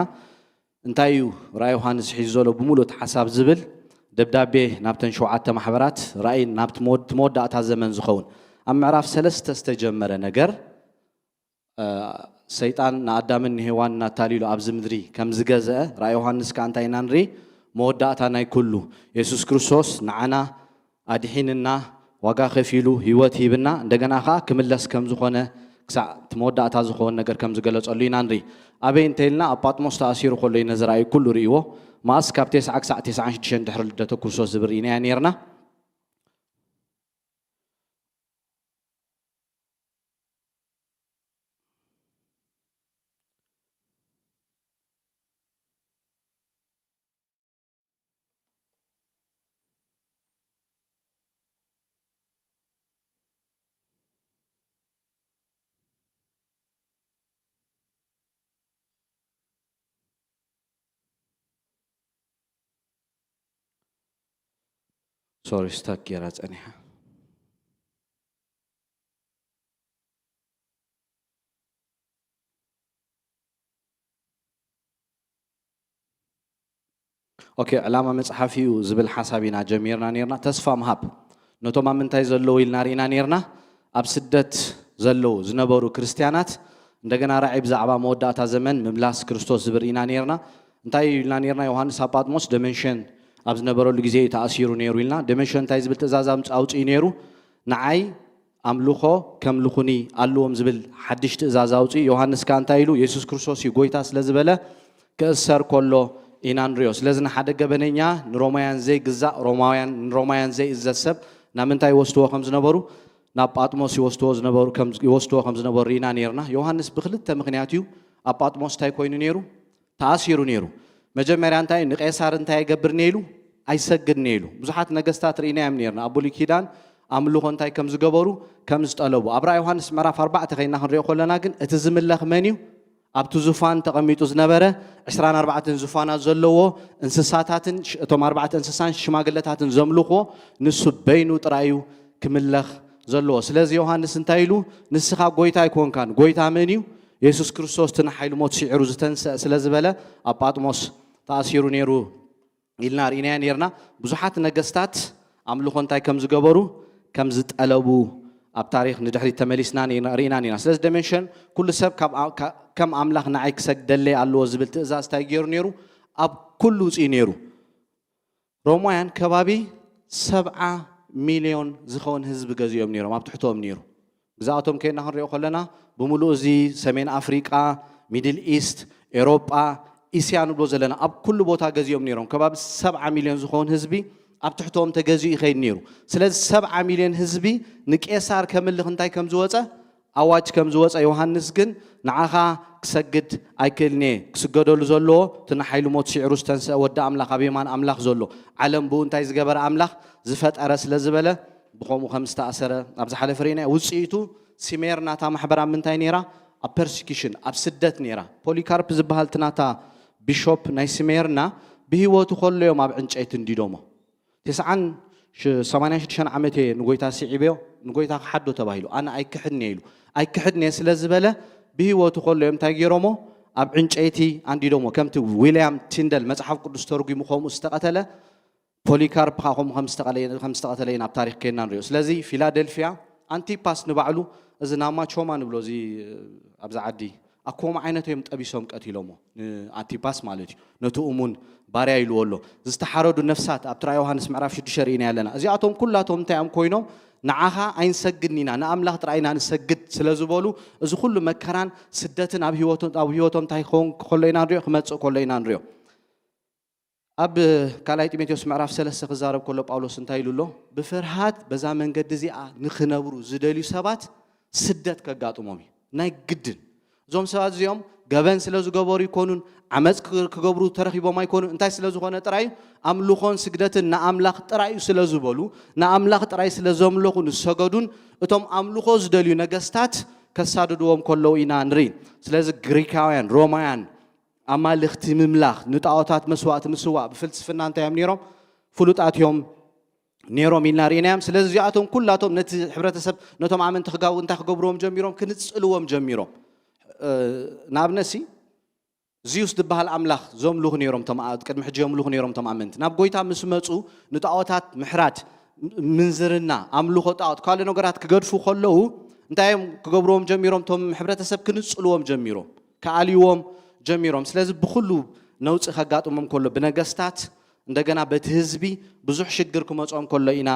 እንታይ እዩ ራእይ ዮሃንስ ሒዙ ዘሎ ብምሉእ እቲ ሓሳብ ዝብል ደብዳቤ ናብተን ሸውዓተ ማሕበራት ራእይ ናብቲ መወድ-፣ እቲ መወዳእታ ዘመን ዝኸውን ኣብ ምዕራፍ ሰለስተ ዝተጀመረ ነገር፣ እ፣ ሰይጣን ንኣዳምን ንሄዋን እናታሊሉ ኣብዚ ምድሪ ከም ዝገዝአ ራእይ ዮሃንስ ከኣ እንታይ ኢና ንርኢ? መወዳእታ ናይ ኩሉ የሱስ ክርስቶስ ንዓና ኣድሒንና፣ ዋጋ ከፊሉ፣ ህይወት ሂብና፣ እንደገና ኸኣ ክምለስ ከም ዝኾነ፣ ክሳዕ እቲ መወዳእታ ዝኸውን ነገር ከም ዝገለጸሉ ኢና ንርኢ። ኣበይ እንተ ኢልና፣ ኣብ ጳጥሞስ ተኣሲሩ ከሎ እዩ ነዚ ራእይ ኩሉ ርእይዎ። መኣስ ካብ ተስዓ ክሳዕ ተስዓን ሽዱሽተን ድሕሪ ልደተ ክርስቶስ ዝብል ርኢናዮ ኔርና። ሶሪ፣ ስታክ ጌራ ጸኒሓ። ኦኬ፣ ዕላማ መጽሓፍ እዩ ዝብል ሓሳብ ኢና ጀሚርና ኔርና። ተስፋ ምሃብ ነቶም ኣብ ምንታይ ዘለዉ ኢልና ርኢና ኔርና። ኣብ ስደት ዘለዉ ዝነበሩ ክርስትያናት እንደገና ራእይ ብዛዕባ መወዳእታ ዘመን ምምላስ ክርስቶስ ዝብል ርኢና ኔርና። እንታይ ኢልና ኔርና? ዮሃንስ ኣብ ጳጥሞስ ደመንሽን ኣብ ዝነበረሉ ግዜ እዩ ተኣሲሩ ነይሩ ኢልና። ደመንሽን እንታይ ዝብል ትእዛዝ ኣምጽ-፣ ኣውጽኡ ነይሩ? ንዓይ ኣምልኾ ከምልኹኒ ኣለዎም ዝብል ሓድሽ ትእዛዝ ኣውጽኡ። ዮሃንስ ከኣ እንታይ ኢሉ? የሱስ ክርስቶስ እዩ ጐይታ ስለ ዝበለ ክእሰር ከሎ ኢና ንሪኦ። ስለዚ ንሓደ ገበነኛ ንሮማውያን ዘይግዛእ፣ ሮማውያን፣ ንሮማውያን ዘይእዘዝ ሰብ ናብ ምንታይ ይወስድዎ ከም ዝነበሩ? ናብ ጳጥሞስ ይወስድዎ ዝነበሩ፣ ከም፣ ይወስድዎ ከም ዝነበሩ ርኢና ነይርና። ዮሃንስ ብክልተ ምኽንያት እዩ ኣብ ጳጥሞስ እንታይ ኮይኑ ነይሩ? ተኣሲሩ ነይሩ። መጀመርያ እንታይ ንቄሳር እንታይ ኣይገብርን እየ ኢሉ? ኣይሰግድን እየ ኢሉ። ብዙሓት ነገስታት ርኢናዮም ነይርና። ኣብ ብሉይ ኪዳን ኣምልኾ እንታይ ከም ዝገበሩ፣ ከም ዝጠለቡ። ኣብ ራእይ ዮሃንስ ምዕራፍ ኣርባዕተ ከይና ክንሪኦ ከለና ግን እቲ ዝምለኽ መን እዩ? ኣብቲ ዙፋን ተቐሚጡ ዝነበረ ዕስራን ኣርባዕተን ዙፋናት ዘለዎ እንስሳታትን ሽ-፣ እቶም ኣርባዕተ እንስሳን ሽማግለታትን ዘምልኽዎ ንሱ በይኑ ጥራይ እዩ ክምለኽ ዘለዎ። ስለዚ ዮሃንስ እንታይ ኢሉ? ንስኻ ጐይታ ኣይኮንካን። ጐይታ መን እዩ? የሱስ ክርስቶስ እቲ ንሓይሊ ሞት ስዒሩ ዝተንስአ ስለ ዝበለ ኣብ ጳጥሞስ ተኣሲሩ ነይሩ ኢልና ርኢናዮ ነርና። ብዙሓት ነገስታት ኣምልኾ እንታይ ከም ዝገበሩ፣ ከም ዝጠለቡ ኣብ ታሪኽ ንድሕሪት ተመሊስና ርኢና ነርና። ስለዚ ደመንሽን ኩሉ ሰብ ከም ኣምላኽ ንዓይ ክሰግደለይ ኣለዎ ዝብል ትእዛዝ እንታይ ገይሩ ነይሩ? ኣብ ኩሉ ውፅኢ ነይሩ። ሮማውያን ከባቢ ሰብዓ ሚልዮን ዝኸውን ህዝቢ ገዚኦም ነይሮም፣ ኣብ ትሕቶም ነይሩ። ግዛኣቶም ከይና ክንሪኦ ከለና ብምሉእ እዚ ሰሜን ኣፍሪቃ፣ ሚድል ኢስት፣ ኤሮጳ፣ እስያ ንብሎ ዘለና ኣብ ኩሉ ቦታ ገዚኦም ነይሮም። ከባቢ ሰብዓ ሚልዮን ዝኸውን ህዝቢ ኣብ ትሕቶም ተገዚኡ ይኸይድ ነይሩ። ስለዚ ሰብዓ ሚልዮን ህዝቢ ንቄሳር ከምልኽ እንታይ ከም ዝወፀ ኣዋጅ ከም ዝወፀ ዮሃንስ ግን ንዓኻ ክሰግድ ኣይክእልን እየ። ክስገደሉ ዘለዎ እቲ ንሓይሉ ሞት ስዒሩ ዝተንስአ ወዲ ኣምላኽ ኣብ የማን ኣምላኽ ዘሎ ዓለም ብኡ እንታይ ዝገበረ ኣምላኽ ዝፈጠረ ስለ ዝበለ ብኸምኡ ከም ዝተኣሰረ ኣብ ዝሓለፈ ርኢና። ውፅኢቱ ሲሜርና እታ ማሕበር ኣብ ምንታይ ነይራ? ኣብ ፐርሲኪሽን ኣብ ስደት ነይራ። ፖሊካርፕ ዝበሃል እቲ ናታ ቢሾፕ ናይ ሲሜርና ብህይወቱ ከሎ እዮም ኣብ ዕንጨይቲ እንዲዶሞ። ተስዓን ሰማንያን ሽዱሽተን ዓመት እየ ንጎይታ ስዒበዮ። ንጎይታ ክሓዶ ተባሂሉ ኣነ ኣይክሕድን እየ ኢሉ ኣይክሕድን እየ ስለ ዝበለ ብህይወቱ ከሎ እዮም እንታይ ገይሮሞ? ኣብ ዕንጨይቲ ኣንዲዶሞ። ከምቲ ዊልያም ቲንደል መፅሓፍ ቅዱስ ተርጒሙ ከምኡ ዝተቐተለ ፖሊካርፕ ከዓ ከምኡ ከም ዝተቐለ- ከም ዝተቐተለ ኢና ኣብ ታሪክ ከይና ንሪኦ። ስለዚ ፊላደልፊያ ኣንቲፓስ ንባዕሉ እዚ ናማቾማ ንብሎ እዚ ኣብዚ ዓዲ ኣኮም ዓይነት እዮም ጠቢሶም ቀቲሎሞ ንኣንቲፓስ ማለት እዩ። ነቲ እሙን ባርያ ኢልዎ ኣሎ። ዝተሓረዱ ነፍሳት ኣብ ትራ ዮሃንስ ምዕራፍ ሽዱሽተ ርኢና ኣለና። እዚኣቶም ኩላቶም እንታይ እዮም ኮይኖም? ንዓኻ ኣይንሰግድን ኢና ንኣምላኽ ጥራይ ኢና ንሰግድ ስለ ዝበሉ እዚ ኩሉ መከራን ስደትን ኣብ ህይወቶም እንታይ ክኸውን ከሎ ኢና ንሪኦ፣ ክመፅእ ከሎ ኢና ንሪኦ። ኣብ ካልኣይ ጢሞቴዎስ ምዕራፍ ሰለስተ ክዛረብ ከሎ ጳውሎስ እንታይ ኢሉ ኣሎ? ብፍርሃት በዛ መንገዲ እዚኣ ንኽነብሩ ዝደልዩ ሰባት ስደት ከጋጥሞም እዩ። ናይ ግድን እዞም ሰባት እዚኦም ገበን ስለ ዝገበሩ ይኮኑን ዓመፅ ክገብሩ ተረኺቦም ኣይኮኑን። እንታይ ስለ ዝኾነ ጥራይ እዩ? ኣምልኾን ስግደትን ንኣምላኽ ጥራይ እዩ ስለ ዝበሉ ንኣምላኽ ጥራይ ስለ ዘምለኹ ንሰገዱን እቶም ኣምልኾ ዝደልዩ ነገስታት ከሳድድዎም ከለዉ ኢና ንርኢ። ስለዚ ግሪካውያን፣ ሮማውያን ኣማልኽቲ ምምላኽ፣ ንጣዖታት መስዋእቲ ምስዋእ ብፍልስፍና እንታይ እዮም ነይሮም? ፍሉጣት እዮም ነይሮም ኢልና ርኢናዮም። ስለዚ እዚኣቶም ኩላቶም ነቲ ሕብረተሰብ ነቶም ኣመንቲ ክጋቡ እንታይ ክገብርዎም ጀሚሮም? ክንጽልዎም ጀሚሮም። ንኣብነት ሲ ዚዩስ ዝበሃል ኣምላኽ ዘምልኹ ነይሮም። ቅድሚ ሕጂ የምልኹ ነይሮም እቶም ኣመንቲ። ናብ ጎይታ ምስ መፁ ንጣዖታት ምሕራድ፣ ምንዝርና፣ ኣምልኾ ጣዖት፣ ካልእ ነገራት ክገድፉ ከለዉ እንታይ እዮም ክገብርዎም ጀሚሮም? እቶም ሕብረተሰብ ክንጽልዎም ጀሚሮም፣ ክኣልይዎም ጀሚሮም። ስለዚ ብኩሉ ነውፂ ከጋጥሞም ከሎ ብነገስታት እንደገና በቲ ህዝቢ ብዙሕ ሽግር ክመፅኦም ከሎ ኢና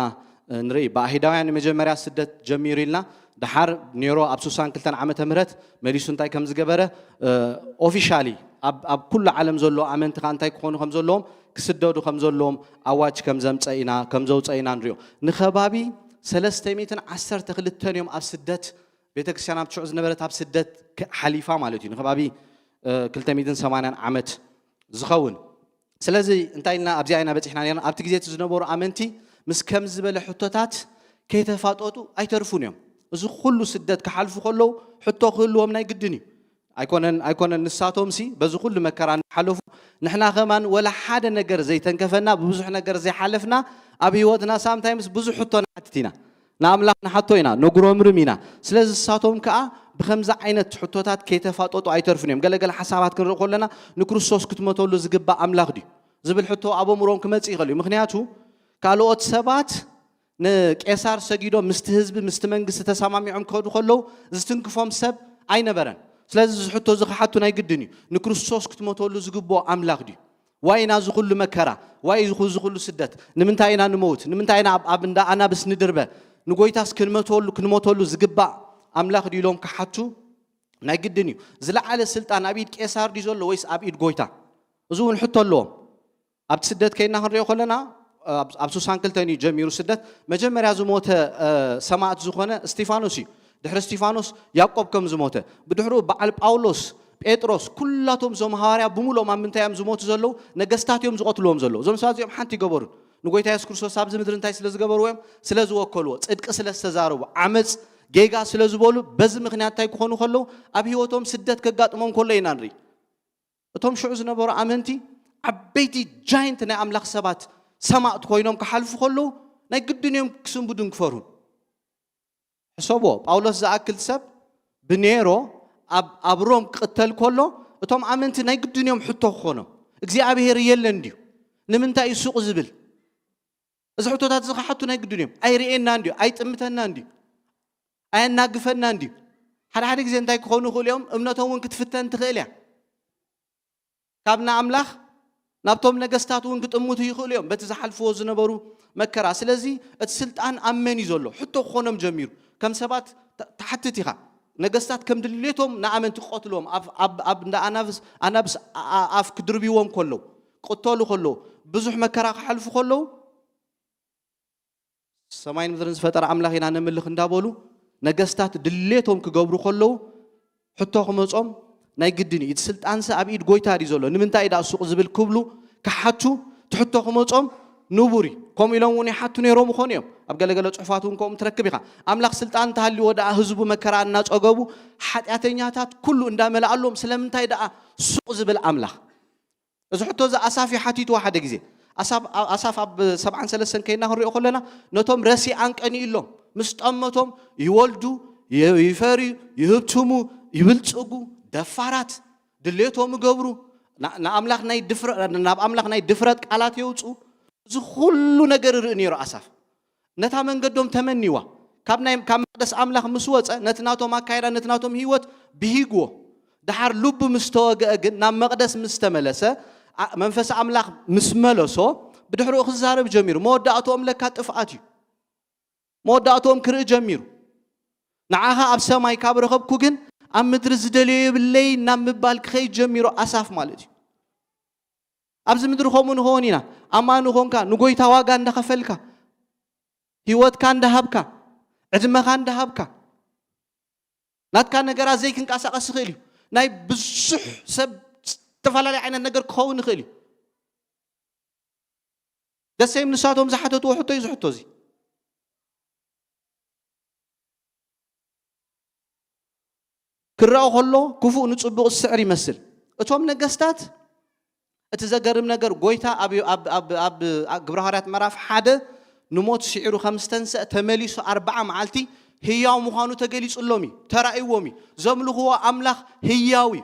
ንርኢ። ብኣይሁዳውያን ንመጀመርያ ስደት ጀሚሩ ኢልና ድሓር ኔሮ ኣብ ስሳን ክልተን ዓመተ ምህረት መሊሱ እንታይ ከም ዝገበረ ኦፊሻሊ ኣብ ኩሉ ዓለም ዘሎ ኣመንቲ ከዓ እንታይ ክኾኑ ከም ዘለዎም ክስደዱ ከም ዘለዎም ኣዋጅ ከም ዘምፀ ኢና ከም ዘውፀ ኢና ንሪኦ። ንከባቢ ሰለስተ ሚእትን ዓሰርተ ክልተን እዮም ኣብ ስደት ቤተክርስትያን ኣብ ሽዑ ዝነበረት ኣብ ስደት ሓሊፋ ማለት እዩ ንከባቢ ክልተ ሚእትን ሰማንያን ዓመት ዝኸውን። ስለዚ እንታይ ኢልና ኣብዚኣ ኢና በፂሕና ነርና ኣብቲ ግዜ እቲ ዝነበሩ ኣመንቲ ምስ ከም ዝበለ ሕቶታት ከይተፋጠጡ ኣይተርፉን እዮም። እዚ ኩሉ ስደት ክሓልፉ ከለዉ ሕቶ ክህልዎም ናይ ግድን እዩ። ኣይኮነን ኣይኮነን ንሳቶም ሲ በዚ ኩሉ መከራ እናሓለፉ ንሕና ከማን ወላ ሓደ ነገር ዘይተንከፈና ብብዙሕ ነገር ዘይሓለፍና ኣብ ህይወትና ሳምታይምስ ብዙሕ ሕቶ ንሓትት ኢና። ንኣምላኽ ንሓቶ ኢና ነጉረምርም ኢና። ስለዚ ንሳቶም ከኣ ብከምዚ ዓይነት ሕቶታት ከይተፋጠጡ ኣይተርፉን እዮም። ገለገለ ሓሳባት ክንርኢ ከለና ንክርስቶስ ክትመተሉ ዝግባእ ኣምላኽ ድዩ ዝብል ሕቶ ኣብ ኣእምሮም ክመጽእ ይኽእል እዩ። ምክንያቱ ካልኦት ሰባት ንቄሳር ሰጊዶም ምስቲ ህዝቢ ምስቲ መንግስቲ ተሰማሚዖም ክኸዱ ከለዉ ዝትንክፎም ሰብ ኣይነበረን። ስለዚ እዚ ሕቶ እዚ ክሓቱ ናይ ግድን እዩ። ንክርስቶስ ክትመተሉ ዝግብኦ ኣምላኽ ድዩ? ዋይ ናዚ ኩሉ መከራ፣ ዋይ እዚ ኩሉ ስደት፣ ንምንታይ ኢና ንመውት፣ ንምንታይ ኢና ኣብ እንዳ ኣናብስ ንድርበ፣ ንጎይታስ ክንመተሉ ክንሞተሉ ዝግባእ ኣምላኽ ድዩ ኢሎም ክሓቱ ናይ ግድን እዩ። ዝለዓለ ስልጣን ኣብ ኢድ ቄሳር ድዩ ዘሎ ወይስ ኣብ ኢድ ጎይታ? እዚ እውን ሕቶ ኣለዎም። ኣብቲ ስደት ከይድና ክንሪኦ ከለና ኣብ ሱሳን ክልተን እዩ ጀሚሩ ስደት። መጀመርያ ዝሞተ ሰማእት ዝኾነ እስቲፋኖስ እዩ። ድሕሪ እስቲፋኖስ ያዕቆብ ከም ዝሞተ፣ ብድሕሪኡ በዓል ጳውሎስ፣ ጴጥሮስ፣ ኩላቶም እዞም ሃዋርያ ብምሉኦም ኣብ ምንታይ እዮም ዝሞቱ ዘለዉ? ነገስታት እዮም ዝቐትልዎም ዘለዉ። እዞም ሰባት እዚኦም ሓንቲ ይገበሩን ንጎይታ የሱስ ክርስቶስ ኣብዚ ምድሪ እንታይ ስለ ዝገበርዎ እዮም? ስለ ዝወከልዎ፣ ጽድቂ ስለ ዝተዛረቡ፣ ዓመፅ ጌጋ ስለ ዝበሉ በዚ ምክንያት እንታይ ክኾኑ ከለዉ ኣብ ህይወቶም ስደት ከጋጥሞም ከሎ ኢና ንርኢ። እቶም ሽዑ ዝነበሩ ኣመንቲ ዓበይቲ ጃይንት ናይ ኣምላኽ ሰባት ሰማእት ኮይኖም ክሓልፉ ከለዉ ናይ ግድን እዮም ክስንብዱን ክፈሩን። ሕሰብዎ፣ ጳውሎስ ዝኣክል ሰብ ብኔሮ ኣብ ሮም ክቕተል ከሎ እቶም ኣመንቲ ናይ ግድን እዮም ሕቶ ክኾኖም። እግዚኣብሔር የለን ድዩ? ንምንታይ እዩ ሱቕ ዝብል? እዚ ሕቶታት እዚ ክሓቱ ናይ ግድን እዮም። ኣይርእየናን ድዩ? ኣይጥምተናን ድዩ? ኣየናግፈናን ድዩ? ሓደ ሓደ ግዜ እንታይ ክኾኑ ይኽእሉ እዮም? እምነቶም እውን ክትፍተን ትኽእል እያ። ካብ ንኣምላኽ ናብቶም ነገስታት እውን ክጥምቱ ይኽእሉ እዮም፣ በቲ ዝሓልፍዎ ዝነበሩ መከራ። ስለዚ እቲ ስልጣን ኣብ መን እዩ ዘሎ? ሕቶ ክኾኖም ጀሚሩ። ከም ሰባት ተ-፣ ትሓትት ኢኻ። ነገስታት ከም ድሌቶም ንኣመንቲ ክቐትልዎም፣ ኣብ፣ ኣብ፣ ኣብ እንዳ ኣናብስ፣ ኣናብስ ኣ-፣ ኣ-፣ ኣፍ ክድርብይዎም ከለዉ፣ ክቕተሉ ከለዉ፣ ብዙሕ መከራ ክሓልፉ ከለዉ፣ ሰማይን ምድርን ዝፈጠረ ኣምላኽ ኢና ነምልኽ እንዳበሉ ነገስታት ድሌቶም ክገብሩ ከለዉ፣ ሕቶ ክመጾም ናይ ግድን እዩ። እቲ ስልጣንሲ ኣብ ኢድ ጎይታ ድዩ ዘሎ? ንምንታይ እዩ ደኣ ሱቕ ዝብል ክብሉ ክሓቱ እቲ ሕቶ ክመጾም ንቡር እዩ። ከምኡ ኢሎም እውን ይሓቱ ነይሮም ይኾኑ እዮም። ኣብ ገለገለ ጽሑፋት እውን ከምኡ ትረክብ ኢኻ። ኣምላኽ ስልጣን እንተሃልይዎ ደኣ ህዝቡ መከራ እናጸገቡ፣ ሓጢኣተኛታት ኩሉ እንዳመልኣሎም፣ ስለምንታይ ደኣ ሱቕ ዝብል ኣምላኽ? እዚ ሕቶ እዚ ኣሳፍ እዩ ሓቲትዎ ሓደ ግዜ። ኣሳፍ፣ ኣሳፍ ኣብ ሰብዓን ሰለስተን ከይና ክንሪኦ ከለና፣ ነቶም ረሲኣን ቀኒእሎም፣ ምስ ጠመቶም ይወልዱ፣ ይ-፣ ይፈርዩ፣ ይህብትሙ፣ ይብልጽጉ፣ ደፋራት፣ ድሌቶም ይገብሩ፣ ና-፣ ንኣምላኽ ናይ ድፍረ-፣ ናብ ኣምላኽ ናይ ድፍረት ቃላት የውጽኡ። እዚ ኩሉ ነገር ይርኢ ነይሩ ኣሳፍ። ነታ መንገዶም ተመንይዋ። ካብ ናይ፣ ካብ መቕደስ ኣምላኽ ምስ ወጸ፣ ነቲ ናቶም ኣካይዳ፣ ነቲ ናቶም ህይወት ብሂግዎ። ደሓር ልቡ ምስ ተወግአ ግን፣ ናብ መቕደስ ምስ ተመለሰ፣ ኣ-፣ መንፈስ ኣምላኽ ምስ መለሶ፣ ብድሕሪኡ ክዛረብ ጀሚሩ። መወዳእትኦም ለካ ጥፍኣት እዩ። መወዳእትኦም ክርኢ ጀሚሩ። ንዓኻ ኣብ ሰማይ ካብ ረኸብኩ ግን፣ ኣብ ምድሪ ዝደልዮ የብለይ ናብ ምባል ክኸይድ ጀሚሩ ኣሳፍ ማለት እዩ። ኣብዚ ምድሪ ከምኡ ንኸውን ኢና። ኣማኒ ኾንካ፣ ንጎይታ ዋጋ እንዳኸፈልካ፣ ህይወትካ እንዳሃብካ፣ ዕድመኻ እንዳሃብካ፣ ናትካ ነገራት ዘይክንቀሳቐስ ይኽእል እዩ። ናይ ብዙሕ ሰብ ዝተፈላለየ ዓይነት ነገር ክኸውን ይኽእል እዩ። ደሰይም ንሳቶም ዝሓተትዎ ሕቶ እዩ፣ እዚ ሕቶ እዚ። ክረኣ ከሎ፣ ክፉእ ንጽቡቕ ዝስዕር ይመስል። እቶም ነገስታት፣ እቲ ዘገርም ነገር፣ ጎይታ ኣብ፣ ኣብ፣ ኣብ፣ ኣብ፣ ኣብ ግብረ ሃዋርያት ምዕራፍ ሓደ ንሞት ስዒሩ ከም ዝተንስአ፣ ተመሊሱ ኣርብዓ መዓልቲ ህያው ምዃኑ ተገሊጹሎም እዩ፣ ተራእይዎም እዩ። ዘምልኽዎ ኣምላኽ ህያው እዩ።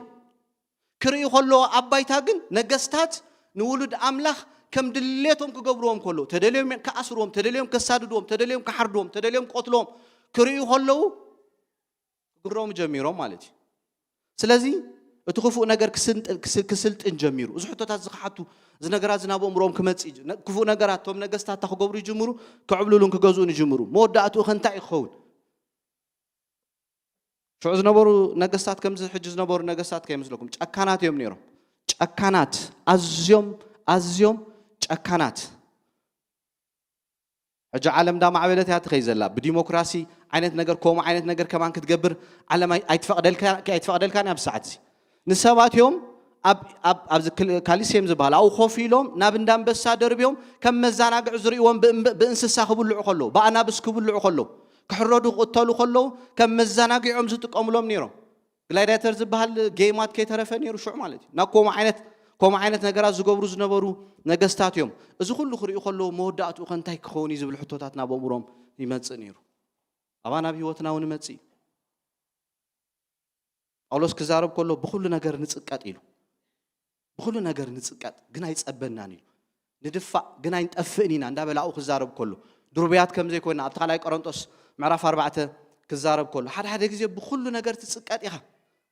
ክርእዩ ከለዎ ኣብ ባይታ ግን፣ ነገስታት ንውሉድ ኣምላኽ ከም ድሌቶም ክገብርዎም ከለዉ፣ ተደልዮም ክኣስርዎም፣ ተደልዮም ከሳድድዎም፣ ተደልዮም ክሓርድዎም፣ ተደልዮም ክቐትልዎም ክርእዩ ከለዉ፣ ክግረሙ ጀሚሮም ማለት እዩ። ስለዚ እቲ ክፉእ ነገር ክስንጥ-፣ ክስ-፣ ክስልጥን ጀሚሩ። እዚ ሕቶታት እዚ ክሓቱ፣ እዚ ነገራት እዚ ናብ ኣእምሮኦም ክመጽእ ይጅ-፣ ነ-፣ ክፉእ ነገራት እቶም ነገስታት እንታይ ክገብሩ ይጅምሩ? ክዕብልሉን ክገዝኡን ይጅምሩ። መወዳእትኡ ከ እንታይ እዩ ክኸውን? ሽዑ ዝነበሩ ነገስታት ከምዚ ሕጂ ዝነበሩ ነገስታት ከይመስለኩም፣ ጨካናት እዮም ነይሮም። ጨካናት፣ ኣዝዮም፣ ኣዝዮም ጨካናት። ሕጂ ዓለም እንዳማዕበለት እያ ትኸይድ ዘላ። ብዲሞክራሲ ዓይነት ነገር፣ ከምኡ ዓይነት ነገር ከማን ክትገብር ዓለም ኣይ-፣ ኣይትፈቕደልካ-፣ ኣይትፈቕደልካን እያ ኣብዚ ሰዓት እዚ። ንሰባት እዮም ኣብ፣ ኣብ፣ ኣብዚ ክል-፣ ካሊሴም ዝበሃል ኣብኡ ኮፍ ኢሎም ናብ እንዳንበሳ ደርብዮም ከም መዘናግዒ ዝርእይዎም ብእምበ-፣ ብእንስሳ ክብልዑ ከለዉ፣ ብኣናብስ ክብልዑ ከለዉ፣ ክሕረዱ ክቕተሉ ከለዉ ከም መዘናግዒኦም ዝጥቀሙሎም ነይሮም። ግላዲያተር ዝበሃል ጌማት ከይተረፈ ነይሩ ሽዑ ማለት እዩ። ናብ ከምኡ ዓይነት፣ ከምኡ ዓይነት ነገራት ዝገብሩ ዝነበሩ ነገስታት እዮም። እዚ ኩሉ ክርእዩ ከለዉ መወዳእትኡ ከ እንታይ ክኸውን እዩ ዝብል ሕቶታት ናብ ኣእምሮም ይመጽእ ነይሩ። ኣባና ኣብ ህይወትና እውን ይመጽእ እዩ። ጳውሎስ ክዛረብ ከሎ ብኹሉ ነገር ንጽቀጥ ኢሉ። ብኹሉ ነገር ንጽቀጥ ግን ኣይጸበናን ኢሉ። ንድፋእ ግን ኣይንጠፍእን ኢና እንዳበለ ኣብኡ ክዛረብ ከሎ፣ ድሩብያት ከም ዘይኮንና ኣብቲ ካልኣይ ቆሮንጦስ ምዕራፍ ኣርባዕተ ክዛረብ ከሎ፣ ሓደ ሓደ ግዜ ብኹሉ ነገር ትጽቀጥ ኢኻ።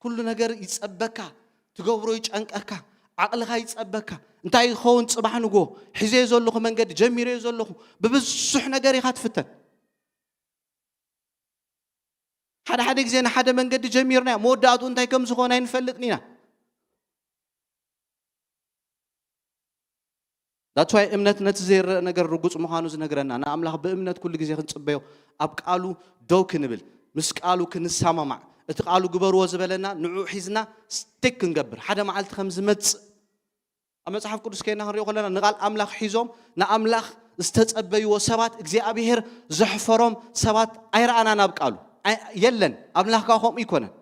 ኩሉ ነገር ይጸበካ፣ ትገብሮ ይጨንቀካ፣ ዓቕልኻ ይጸበካ። እንታይ ይኸውን ጽባሕ ንግሆ? ሒዘዮ ዘለኹ መንገዲ፣ ጀሚረዮ ዘለኹ፣ ብብዙሕ ነገር ኢኻ ትፍተን። ሓደ ሓደ ግዜ ንሓደ መንገዲ ጀሚርናዮ፣ መወዳእትኡ እንታይ ከም ዝኾነ ኣይንፈልጥን ኢና። That's why እምነት ነቲ ዘይረአ ነገር ርጉጽ ምዃኑ ዝነግረና፣ ንኣምላኽ ብእምነት ኩሉ ግዜ ክንጽበዮ፣ ኣብ ቃሉ ደው ክንብል፣ ምስ ቃሉ ክንሰማማዕ፣ እቲ ቃሉ ግበርዎ ዝበለና ንዕኡ ሒዝና ስቲክ ክንገብር፣ ሓደ መዓልቲ ከም ዝመጽእ ኣብ መጽሓፍ ቅዱስ ከይና ክንሪኦ ከለና፣ ንቓል ኣምላኽ ሒዞም ንኣምላኽ ዝተጸበይዎ ሰባት፣ እግዚኣብሄር ዘሕፈሮም ሰባት ኣይረኣናን ኣብ ቃሉ። ኣይ-፣ የለን። ኣምላኽ ከኣ ከምኡ ኣይኮነን።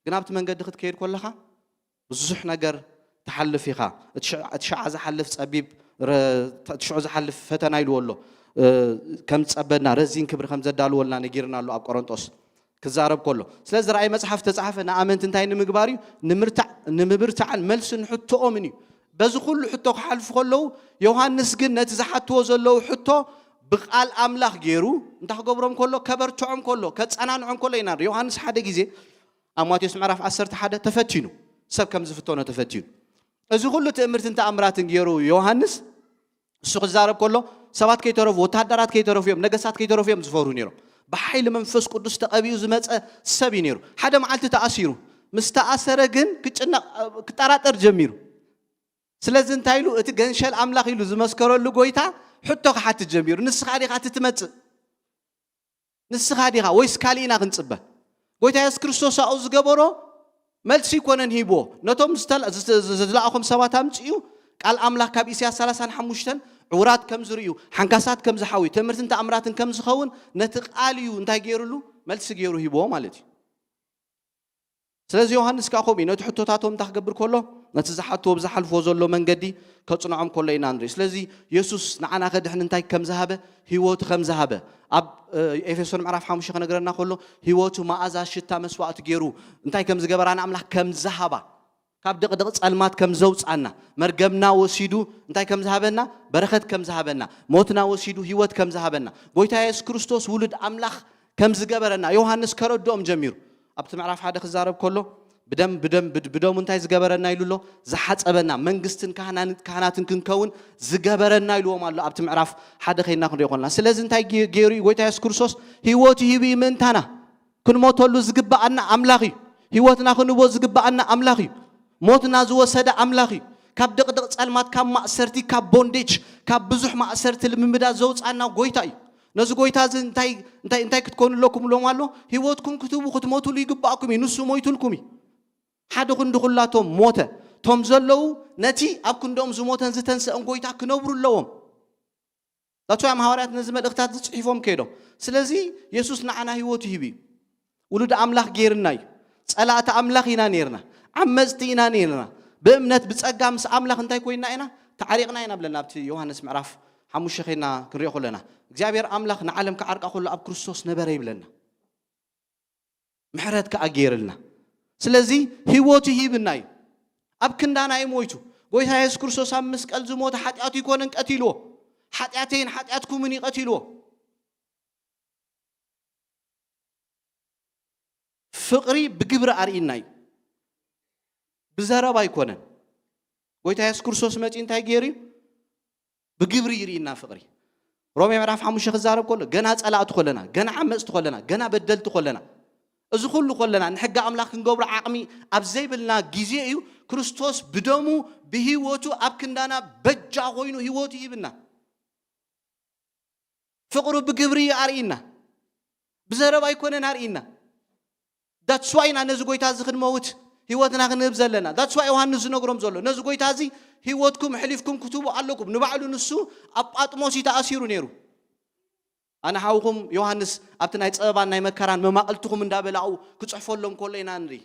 ግን ኣብቲ መንገዲ ክትከይድ ከለኻ ብዙሕ ነገር ትሓልፍ ኢኻ። እቲ ሽዕ-፣ እቲ ሽዓ ዝሓልፍ ጸቢብ ረ-፣ እቲ ሽዑ ዝሓልፍ ፈተና ኢልዎ ኣሎ። እ፣ ከም ዝጸበና፣ ረዚን ክብሪ ከም ዘዳልወልና ነጊርና ኣሎ ኣብ ቆሮንጦስ ክዛረብ ከሎ። ስለዚ ራእይ መጽሓፍ ተጻሕፈ ንኣመንቲ እንታይ ንምግባር እዩ? ንምርታዕ-፣ ንምብርታዕን መልሲ ንሕቶኦምን እዩ። በዚ ኩሉ ሕቶ ክሓልፉ ከለዉ፣ ዮሃንስ ግን ነቲ ዝሓትዎ ዘለዉ ሕቶ ብቓል ኣምላኽ ገይሩ እንታይ ክገብሮም ከሎ፣ ከበርትዖም ከሎ፣ ከጸናንዖም ከሎ ኢና ንርኢ። ዮሃንስ ሓደ ግዜ ኣብ ማቴዎስ ምዕራፍ ዓሰርተ ሓደ ተፈቲኑ፣ ሰብ ከም ዝፍተኖ ተፈቲኑ። እዚ ኩሉ ትእምርትን ተኣምራትን ገይሩ ዮሃንስ እሱ ክዛረብ ከሎ ሰባት ከይተረፉ፣ ወታደራት ከይተረፉ እዮም፣ ነገስታት ከይተረፉ እዮም ዝፈርሁ ነይሮም። ብሓይሊ መንፈስ ቅዱስ ተቐቢኡ ዝመጸ ሰብ እዩ ነይሩ። ሓደ መዓልቲ ተኣሲሩ። ምስ ተኣሰረ ግን ክጭነቕ፣ ክጠራጠር ጀሚሩ። ስለዚ እንታይ ኢሉ? እቲ ገንሸል ኣምላኽ ኢሉ ዝመስከረሉ ጎይታ ሕቶ ክሓትት ጀሚሩ። ንስኻ ዲኻ እቲ ትመጽእ? ንስኻ ዲኻ ወይስ ካልእ ኢና ክንጽበ? ጎይታ የሱስ ክርስቶስ ኣብኡ ዝገበሮ መልሲ ኣይኮነን ሂብዎ። ነቶም ዝተላ-፣ ዝተ-፣ ዝለኣኾም ሰባት ኣምጺኡ ቃል ኣምላኽ ካብ ኢሳያስ ሰላሳን ሓሙሽተን ዕውራት ከም ዝርእዩ፣ ሓንካሳት ከም ዝሓውዩ፣ ትእምርትን ተኣምራትን ከም ዝኸውን ነቲ ቃል እዩ እንታይ ገይሩሉ? መልሲ ገይሩ ሂብዎ ማለት እዩ። ስለዚ ዮሃንስ ከኣ ከምኡ እዩ። ነቲ ሕቶታቶም እንታይ ክገብር ከሎ? ነቲ ዝሓትዎ ብዝሓልፍዎ ዘሎ መንገዲ ከጽንዖም ከሎ ኢና ንርኢ። ስለዚ የሱስ ንዓና ከድሕን እንታይ ከም ዝሃበ፣ ህይወቱ ከም ዝሃበ፣ ኣብ፣ እ፣ ኤፌሶን ምዕራፍ ሓሙሽተ ከነግረና ከሎ፣ ህይወቱ መኣዛ ሽታ መስዋእቲ ገይሩ እንታይ ከም ዝገበራ ንኣምላኽ ከም ዝሃባ፣ ካብ ድቕድቕ ጸልማት ከም ዘውጻና፣ መርገምና ወሲዱ እንታይ ከም ዝሃበና፣ በረኸት ከም ዝሃበና፣ ሞትና ወሲዱ ህይወት ከም ዝሃበና፣ ጎይታ የሱስ ክርስቶስ ውሉድ ኣምላኽ ከም ዝገበረና ዮሃንስ ከረድኦም ጀሚሩ። ኣብቲ ምዕራፍ ሓደ ክዛረብ ከሎ፣ ብደም፣ ብደም፣ ብድ-፣ ብደሙ እንታይ ዝገበረና ኢሉ ኣሎ? ዝሓጸበና፣ መንግስትን ካህናን-፣ ካህናትን ክንከውን ዝገበረና ኢልዎም ኣሎ። ኣብቲ ምዕራፍ ሓደ ኸይድና ክንሪኦ ከለና። ስለዚ እንታይ ገ-፣ ገይሩ እዩ? ጎይታ የሱስ ክርስቶስ ህይወቱ ሂቡ እዩ ምእንታና። ክንሞተሉ ዝግብኣና ኣምላኽ እዩ። ህይወትና ክንህቦ ዝግብኣና ኣምላኽ እዩ። ሞትና ዝወሰደ ኣምላኽ እዩ። ካብ ድቕድቕ ጸልማት፣ ካብ ማእሰርቲ፣ ካብ ቦንዴጅ፣ ካብ ብዙሕ ማእሰርቲ ልምምዳት ዘውጻና ጎይታ እዩ። ነዚ ጎይታ እዚ እንታይ፣ እንታይ፣ እንታይ ክትኮኑ ኣለኩም ኢሎም ኣሎ? ህይወትኩም ክትህቡ ክትሞትሉ ይግባእኩም እዩ። ንሱ ሞይቱልኩም እዩ። ሓደ ክንዲ ኩላቶም ሞተ። እቶም ዘለዉ ነቲ ኣብ ክንዶም ዝሞተን ዝተንሰአን ጎይታ ክነብሩ ኣለዎም። ዳትስ ዋይ እም ሃዋርያት ነዚ መልእኽታት ዝጽሒፎም ከይዶም። ስለዚ የሱስ ንዓና ህይወቱ ሂቡ እዩ። ውሉድ ኣምላኽ ገይርና እዩ። ጸላእቲ ኣምላኽ ኢና ነይርና። ዓመጽቲ ኢና ነይርና። ብእምነት ብጸጋ ምስ ኣምላኽ እንታይ ኮይንና ኢና? ተዓሪቕና ኢና ብለና ኣብቲ ዮሃንስ ምዕራፍ ሓሙሽተ ኸይድና ክንሪኦ ከለና። እግዚኣብሔር ኣምላኽ ንዓለም ክዓርቃ ከሎ ኣብ ክርስቶስ ነበረ ይብለና። ምሕረት ከኣ ገይርልና። ስለዚ ህይወቱ ሂብና እዩ። ኣብ ክንዳና እዩ ሞይቱ። ጎይታ የሱስ ክርስቶስ ኣብ መስቀል ዝሞተ ሓጢኣቱ ኣይኮነን ቀቲልዎ። ሓጢኣተይን ሓጢኣትኩምን እዩ ቀቲልዎ። ፍቕሪ ብግብሪ ኣርእይና እዩ። ብዘረባ ኣይኮነን። ጎይታ የሱስ ክርስቶስ መጺኡ እንታይ ገይሩ እዩ? ብግብሪ ይርእየና ፍቕሪ። ሮሜ ምዕራፍ ሓሙሽተ ክዛረብ ከሎ፣ ገና ጸላእቲ ከለና፣ ገና ዓመጽቲ ከለና፣ ገና በደልቲ ከለና፣ እዚ ኩሉ ከለና፣ ንሕጊ ኣምላኽ ክንገብሮ ዓቕሚ ኣብ ዘይብልና ግዜ እዩ፣ ክርስቶስ ብደሙ፣ ብህይወቱ ኣብ ክንዳና በጃ ኮይኑ ህይወቱ ይህብና። ፍቕሩ ብግብሪ እዩ ኣርእይና። ብዘረባ ኣይኮነን ኣርእይና። ዳትስ ዋይ ኢና ነዚ ጎይታ እዚ ክንመውት ህይወትና ክንህብ ዘለና። ዳትስ ዋይ ዮሃንስ ዝነግሮም ዘሎ። ነዚ ጎይታ እዚ ህይወትኩም ኣሕሊፍኩም ክትህቡ ኣለኩም። ንባዕሉ ንሱ ኣብ ጳጥሞስ እዩ ተኣሲሩ ነይሩ። ኣነ ሓውኹም ዮሃንስ ኣብቲ ናይ ጸበባን ናይ መከራን መማቕልትኹም እንዳበለ ኣብኡ ክጽሕፈሎም ከሎ ኢና ንርኢ።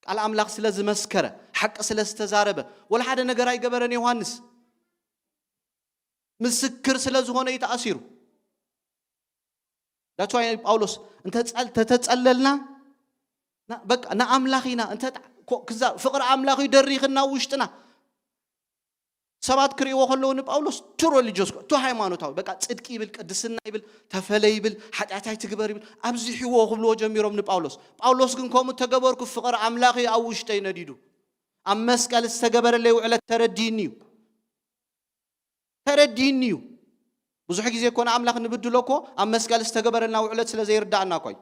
ቃል ኣምላኽ ስለ ዝመስከረ፣ ሓቂ ስለ ዝተዛረበ፣ ወላ ሓደ ነገር ኣይገበረን ዮሃንስ። ምስክር ስለ ዝኾነ እዩ ተኣሲሩ። ዳትስ ዋይ ጳውሎስ እንተ ጸል-፣ ተተጸለልና፣ ና-፣ በቃ ንኣምላኽ ኢና፣ እንተ ጣ-፣ ኮ-፣ ክዛ-፣ ፍቕሪ ኣምላኽ እዩ ደሪኽና ውሽጥና። ሰባት ክርእይዎ ከለዉ ንጳውሎስ ቱ ሪሊጅስ፣ ቱ ሃይማኖታዊ፣ በቃ ጽድቂ ይብል፣ ቅድስና ይብል፣ ተፈለ ይብል፣ ሓጢኣት ኣይትግበር ይብል፣ ኣብዚሕዎ ክብልዎ ጀሚሮም ንጳውሎስ። ጳውሎስ ግን ከምኡ ተገበርኩ፣ ፍቕሪ ኣምላኽ እዩ ኣብ ውሽጠይ ነዲዱ። ኣብ መስቀል ዝተገበረለይ ውዕለት ተረዲእኒ እዩ። ተረዲእኒ እዩ። ብዙሕ ግዜ እኮ ንኣምላኽ ንብድሎ እኮ ኣብ መስቀል ዝተገበረልና ውዕለት ስለ ዘይርዳእና እኮ እዩ።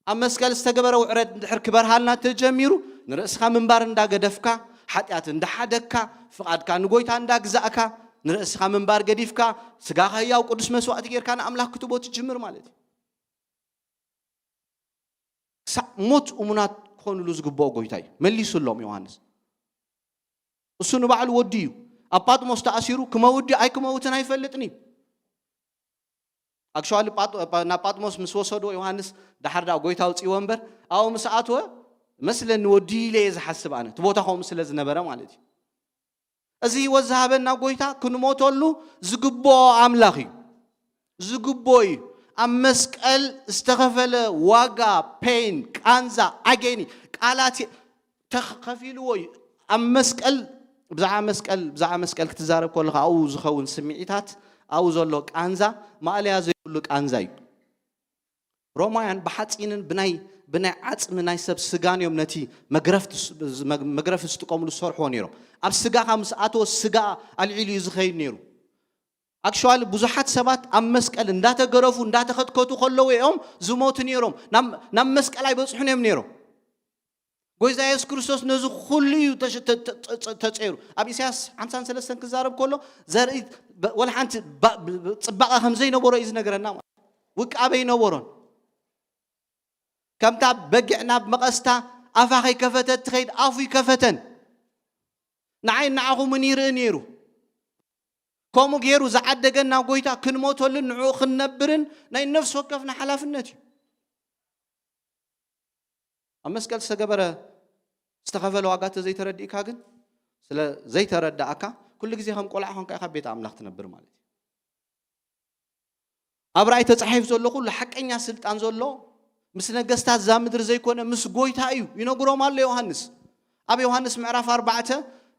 ኣብ መስቀል ዝተገበረ ውዕለት እንድሕር ክበርሃልና ተጀሚሩ፣ ንርእስኻ ምንባር እንዳገደፍካ፣ ሓጢኣት እንዳሓደግካ፣ ፍቓድካ ንጎይታ እንዳግዛእካ፣ ንርእስኻ ምንባር ገዲፍካ፣ ስጋኻ ህያው ቅዱስ መስዋእቲ ጌርካ ንኣምላኽ ክትቦ ትጅምር ማለት እዩ። ክሳዕ ሞት እሙናት ክኾኑሉ ዝግብኦ ጎይታ እዩ። መሊሱሎም ዮሃንስ። እሱ ንባዕሉ ወዲ እዩ። ኣብ ጳጥሞስ ተኣሲሩ ክመውት ድዩ ኣይክመውትን ኣይፈልጥን እዩ። ኣክሽዋሊ ጳጥ-፣ ጳ-፣ ናብ ጳጥሞስ ምስ ወሰድዎ ዮሃንስ፣ ደሓር ደኣ ጎይታ ኣውፅእዎ እምበር፣ ኣብኡ ምስ ኣትወ መስለኒ ወዲ ኢለ እየ ዝሓስብ ኣነ። እቲ ቦታ ከምኡ ስለ ዝነበረ ማለት እዩ። እዚ ህይወት ዝሃበና ጎይታ ክንሞተሉ ዝግብኦ ኣምላኽ እዩ። ዝግብኦ እዩ። ኣብ መስቀል ዝተኸፈለ ዋጋ፣ ፔን፣ ቃንዛ፣ ኣገኒ፣ ቃላት የ-፣ ተኽ-፣ ከፊልዎ እዩ። ኣብ መስቀል ብዛዕባ መስቀል ብዛዕባ መስቀል ክትዛረብ ከለኻ ኣብኡ ዝኸውን ስምዒታት ኣብኡ ዘሎ ቃንዛ ማእለያ ዘይብሉ ቃንዛ እዩ። ሮማውያን ብሓፂንን ብናይ ብናይ ዓፅሚ ናይ ሰብ ስጋን እዮም ነቲ መግረፍቲ ስ- መግ- መግረፊ ዝጥቀምሉ ዝሰርሕዎ ነይሮም። ኣብ ስጋኻ ምስ ኣተወ ስጋ ኣልዒሉ እዩ ዝኸይድ ነይሩ። ኣክሽዋሊ ብዙሓት ሰባት ኣብ መስቀል እንዳተገረፉ እንዳተኸትከቱ ከለዉ እዮም ዝሞቱ ነይሮም። ናብ ናብ መስቀል ኣይበፅሑን እዮም ነይሮም። ጎይታ የሱስ ክርስቶስ ነዚ ኩሉ እዩ ተሸ- ተ- ተ- ተ- ተፀይሩ። ኣብ ኢሳያስ ሓምሳን ሰለስተን ክዛረብ ከሎ ዘርኢ በ- ወላ ሓንቲ ባ- ብ- ብ- ፅባቐ ከም ዘይነበሮ እዩ ዝነገረና ማለት። ውቃበ ይነበሮን። ከምታ በጊዕ ናብ መቐስታ ኣፋ ከይከፈተት ትኸይድ ኣፉ ይከፈተን። ንዓይ ንዓኹምን ይርኢ ነይሩ። ከምኡ ገይሩ ዝዓደገና ጎይታ ክንሞተሉን ንዕኡ ክንነብርን ናይ ነፍሲ ወከፍና ሓላፍነት እዩ። ኣብ መስቀል ዝተገበረ ዝተኸፈለ ዋጋ ተዘይተረዲእካ ግን ስለ ዘይተረዳእካ ኩሉ ግዜ ከም ቆልዓ ኮንካ ኢኻ ቤት ኣምላኽ ትነብር ማለት እዩ። ኣብ ራእይ ተጻሒፍ ዘሎ ኩሉ ሓቀኛ ስልጣን ዘሎ ምስ ነገስታት እዛ ምድሪ ዘይኮነ ምስ ጎይታ እዩ ይነግሮም ኣሎ ዮሃንስ። ኣብ ዮሃንስ ምዕራፍ ኣርባዕተ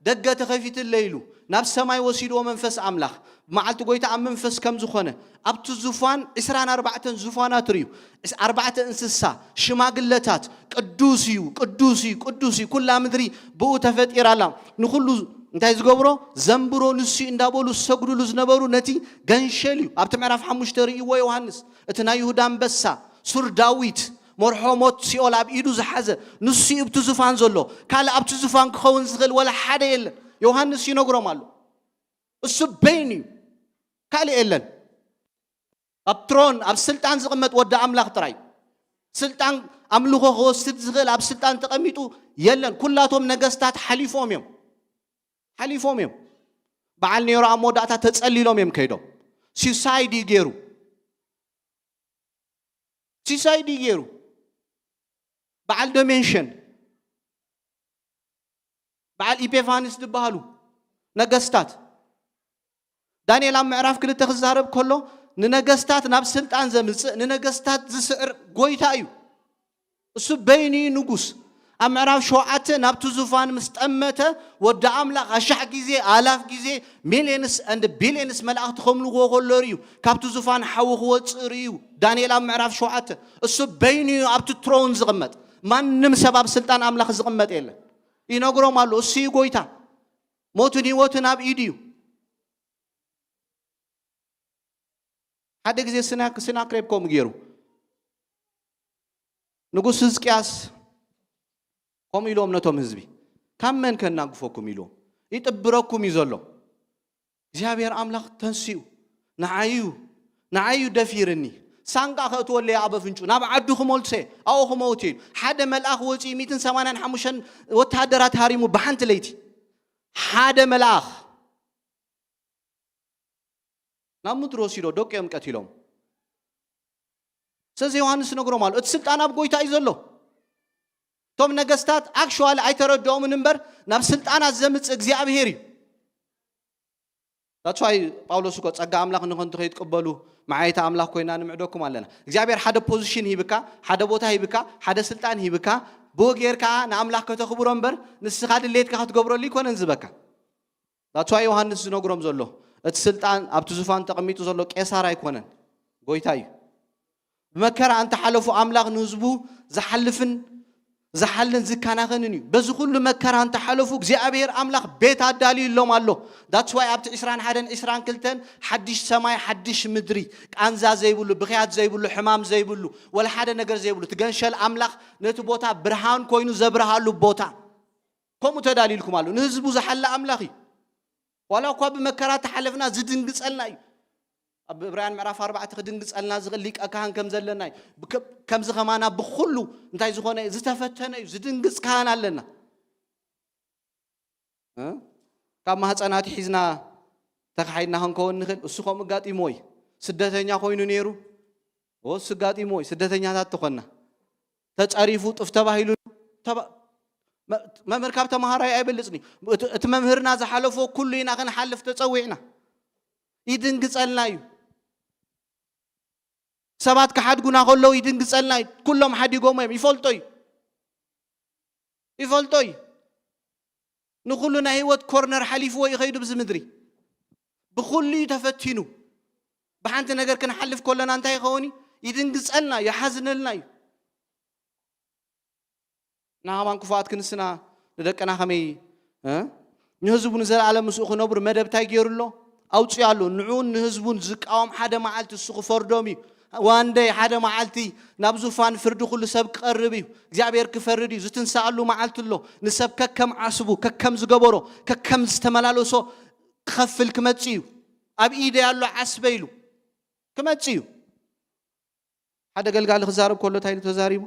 ደገ ተኸፊትለ ኢሉ ናብ ሰማይ ወሲድዎ መንፈስ ኣምላኽ። መዓልቲ ጎይታ ኣብ መንፈስ ከም ዝኾነ ኣብቲ ዙፋን ዕስራን ኣርባዕተን ዙፋናት ርእዩ። ዕስ- ኣርባዕተ እንስሳ ሽማግለታት ቅዱስ እዩ ቅዱስ እዩ ቅዱስ እዩ ኩላ ምድሪ ብኡ ተፈጢራ ኣላ። ንኹሉ እንታይ ዝገብሮ ዘንብሮ ንሱ እዩ እንዳበሉ ዝሰግዱሉ ዝነበሩ ነቲ ገንሸል እዩ። ኣብቲ ምዕራፍ ሓሙሽተ ርእይዎ ዮሃንስ እቲ ናይ ይሁዳ ኣንበሳ ሱር ዳዊት መርሖ ሞት ሲኦል ኣብ ኢዱ ዝሓዘ ንሱ እዩ ኣብቲ ዙፋን ዘሎ። ካልእ ኣብቲ ዙፋን ክኸውን ዝኽእል ወላ ሓደ የለን። ዮሃንስ ይነግሮም ኣሎ። እሱ በይኑ እዩ። ካልእ የለን። ኣብ ትሮን ኣብ ስልጣን ዝቕመጥ ወዲ ኣምላኽ ጥራይ። ስልጣን ኣምልኾ ክወስድ ዝኽእል ኣብ ስልጣን ተቐሚጡ የለን። ኩላቶም ነገስታት ሓሊፎም እዮም። ሓሊፎም እዮም። በዓል ኔሮ ኣብ መወዳእታ ተጸሊሎም እዮም ከይዶም። ሲሳይድ እዩ ገይሩ። ሲሳይድ እዩ ገይሩ። በዓል ዶሜንሽን በዓል ኢፔፋንስ ዝበሃሉ ነገስታት። ዳንኤል ኣብ ምዕራፍ ክልተ ክዛረብ ከሎ ንነገስታት ናብ ስልጣን ዘምጽእ ንነገስታት ዝስዕር ጎይታ እዩ። እሱ በይኑ እዩ ንጉስ። ኣብ ምዕራፍ ሸውዓተ ናብቲ ዙፋን ምስ ጠመተ ወዲ ኣምላኽ ኣሻሕ ግዜ ኣላፍ ግዜ ሚልዮንስ and ቢልዮንስ መላእኽቲ ከምልዎ ከሎ ርእዩ። ካብቲ ዙፋን ሓዊ ክወፅእ ርእዩ። ዳንኤል ኣብ ምዕራፍ ሸውዓተ እሱ በይኑ እዩ ኣብቲ ትሮን ዝቕመጥ። ማንም ሰብ ኣብ ስልጣን ኣምላኽ ዝቕመጥ የለን። ይነግሮም ኣሎ እሱ እዩ ጎይታ። ሞትን ህይወትን ኣብ ኢዱ እዩ። ሓደ ግዜ ስናክ- ስናክሬብ ከምኡ ገይሩ ንጉስ ህዝቅያስ ከምኡ ኢልዎም ነቶም ህዝቢ ካብ መን ከናግፈኩም ኢልዎም ይጥብረኩም እዩ ዘሎ እግዚኣብሔር ኣምላኽ ተንስኡ ንዓዩ ንዓዩ ደፊርኒ ሳንቃ ከእትወለይ ኣብ ኣፍንጩ ናብ ዓዱ ክመልሶ ኣብኡ ክመውት እዩ ሓደ መልኣኽ ወፂኡ ሚእትን ሰማንያን ሓሙሽተን ወታደራት ሃሪሙ ብሓንቲ ለይቲ ሓደ መልኣኽ ናብ ምድሪ ወሲዶ ደቂኦም ቀቲሎም ስለዚ ዮሃንስ ነግሮም ኣሎ እቲ ስልጣን ኣብ ጎይታ እዩ ዘሎ እቶም ነገስታት ኣክሽዋሊ ኣይተረድኦምን እምበር ናብ ስልጣናት ዘምፅእ እግዚኣብሄር እዩ that's why ጳውሎስ እኮ ጸጋ ኣምላኽ ንኸንቱ ከይትቅበሉ መዓየቲ ኣምላኽ ኮይና ንምዕደኩም ኣለና እግዚኣብሔር ሓደ ፖዚሽን ሂብካ ሓደ ቦታ ሂብካ ሓደ ስልጣን ሂብካ ብኡ ጌርካ ንኣምላኽ ከተኽብሮ እምበር ንስኻ ድሌትካ ክትገብረሉ ይኮነን ዝበካ that's why ዮሃንስ ዝነግሮም ዘሎ እቲ ስልጣን ኣብቲ ዙፋን ተቐሚጡ ዘሎ ቄሳር ኣይኮነን ጎይታ እዩ ብመከራ እንተሓለፉ ኣምላኽ ንህዝቡ ዝሓልፍን ዝሓልን ዝከናኸንን እዩ በዚ ኩሉ መከራ እንተሓለፉ እግዚኣብሔር ኣምላኽ ቤት ኣዳልዩሎም ኣሎ that's why ኣብቲ ዕስራን ሓደን ዕስራን ክልተን ሓድሽ ሰማይ ሓድሽ ምድሪ ቃንዛ ዘይብሉ ብኽያት ዘይብሉ ሕማም ዘይብሉ ወላ ሓደ ነገር ዘይብሉ ትገንሸል ኣምላኽ ነቲ ቦታ ብርሃን ኮይኑ ዘብርሃሉ ቦታ ከምኡ ተዳልዩልኩም ኣሎ ንህዝቡ ዝሓለ ኣምላኽ እዩ ዋላ እኳ ብመከራ ተሓለፍና ዝድንግጸልና እዩ ኣብ ዕብራውያን ምዕራፍ ኣርባዕተ ክድንግጸልና ዝኽእል ሊቀ ካህን ከም ዘለና እዩ ከምዚ ከማና ብኩሉ እንታይ ዝኾነ ዝተፈተነ እዩ ዝድንግጽ ካህን ኣለና ካብ ማህፀናት ሒዝና ተካሒድና ክንከውን ንኽእል እሱ ከምኡ ጋጢሞ እዩ ስደተኛ ኮይኑ ነይሩ እሱ ጋጢሞ እዩ ስደተኛታት ተኾንና ተፀሪፉ ጥፍ ተባሂሉ መምህር ካብ ተምሃራይ ኣይበልፅን እዩ እቲ መምህርና ዝሓለፎ ኩሉ ኢና ክንሓልፍ ተፀዊዕና ይድንግፀልና እዩ ሰባት ክሓድጉና ከለዉ ይድንግፀልና እዩ ኩሎም ሓዲጎሞ እዮም ይፈልጦ እዩ ይፈልጦ እዩ ንኹሉ ናይ ህይወት ኮርነር ሓሊፍዎ እዩ ከይዱ ብዚ ምድሪ። ብኹሉ እዩ ተፈቲኑ። ብሓንቲ ነገር ክንሓልፍ ከለና እንታይ ይኸውን እዩ? ይድንግጸልና፣ ይሓዝነልና እዩ። ንሃማን ክፉኣት ክንስና ንደቅና ከመይ፣ እ? ንህዝቡ ንዘለኣለም ምስኡ ክነብሩ መደብ እንታይ ገይሩ ኣሎ? ኣውፅኡ ኣሎ። ንዕኡን ንህዝቡን ዝቃወም ሓደ መዓልቲ እሱ ክፈርዶም እዩ። ዋንደይ ሓደ መዓልቲ ናብ ዙፋን ፍርዲ ኩሉ ሰብ ክቐርብ እዩ። እግዚኣብሔር ክፈርድ እዩ። ዝትንሳኣሉ መዓልቲ ኣሎ። ንሰብ ከከም ዓስቡ፣ ከከም ዝገበሮ፣ ከከም ዝተመላለሶ ክኸፍል ክመጽእ እዩ። ኣብ ኢደይ ኣሎ ዓስበ ኢሉ ክመጽእ እዩ። ሓደ ገልጋሊ ክዛረብ ከሎ እንታይ ኢሉ ተዛሪቡ?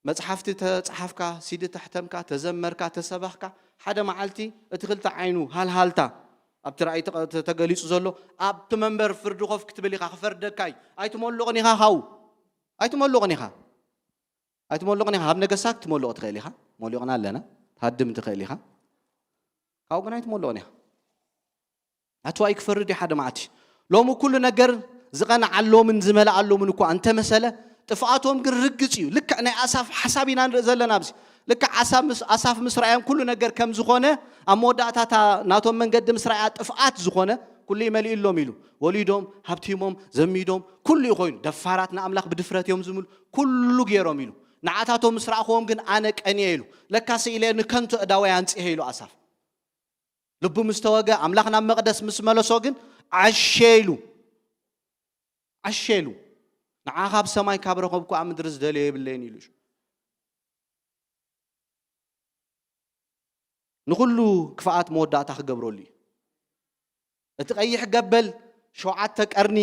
መጽሓፍቲ ተጻሓፍካ፣ ሲዲ ተሕተምካ፣ ተዘመርካ፣ ተሰበኽካ፣ ሓደ መዓልቲ እቲ ክልተ ዓይኑ ሃልሃልታ ኣብቲ ራእይ ተቐ-፣ ተ-፣ ተገሊጹ ዘሎ ኣብቲ መንበር ፍርዲ ኮፍ ክትብል ኢኻ፣ ክፈርደካ እዩ። ኣይትመልቕን ኢኻ፣ ካብኡ ኣይትመልቕን ኢኻ። ኣይትመልቕን ኢኻ። ካብ ነገስታት ክትመልቕ ትኽእል ኢኻ። መሊቕና ኣለና። ትሃድም ትኽእል ኢኻ። ካብኡ ግን ኣይትመልቕን ኢኻ። ኣትዋይ ክፈርድ እዩ ሓደ መዓልቲ። ሎሚ ኩሉ ነገር ዝቐንዓሎምን ዝመልኣሎምን እኳ እንተመሰለ፣ ጥፍኣቶም ግን ርግጽ እዩ። ልክዕ ናይ ኣሳፍ ሓሳብ ኢና ንርኢ ዘለና ኣብዚ። ልክዕ ኣሳፍ ምስ፣ ኣሳፍ ምስ ረኣዮም ኩሉ ነገር ከም ዝኾነ፣ ኣብ መወዳእታ እታ ናቶም መንገዲ ምስ ረኣያ ጥፍኣት ዝኾነ፣ ኩሉ ይመሊእሎም ኢሉ። ወሊዶም፣ ሃብቲሞም፣ ዘሚዶም፣ ኩሉ እዩ ኮይኑ። ደፋራት ንኣምላኽ ብድፍረት እዮም ዝምሉ፣ ኩሉ ገይሮም ኢሉ። ንዓታቶም ምስ ረኣኽዎም ግን ኣነ ቀንየ ኢሉ። ለካ ስኢለ ንከንቱ እዳወይ ኣንጺሄ ኢሉ ኣሳፍ። ልቡ ምስ ተወገ፣ ኣምላኽ ናብ መቕደስ ምስ መለሶ ግን ዓሸ ኢሉ። ዓሸ ኢሉ። ንዓኻ ኣብ ሰማይ ካብ ረኸብኩ ኣብ ምድሪ ዝደልዮ የብለይን ኢሉ። ንኹሉ ክፍኣት መወዳእታ ክገብረሉ እዩ። እቲ ቀይሕ ገበል ሸውዓተ ቀርኒ፣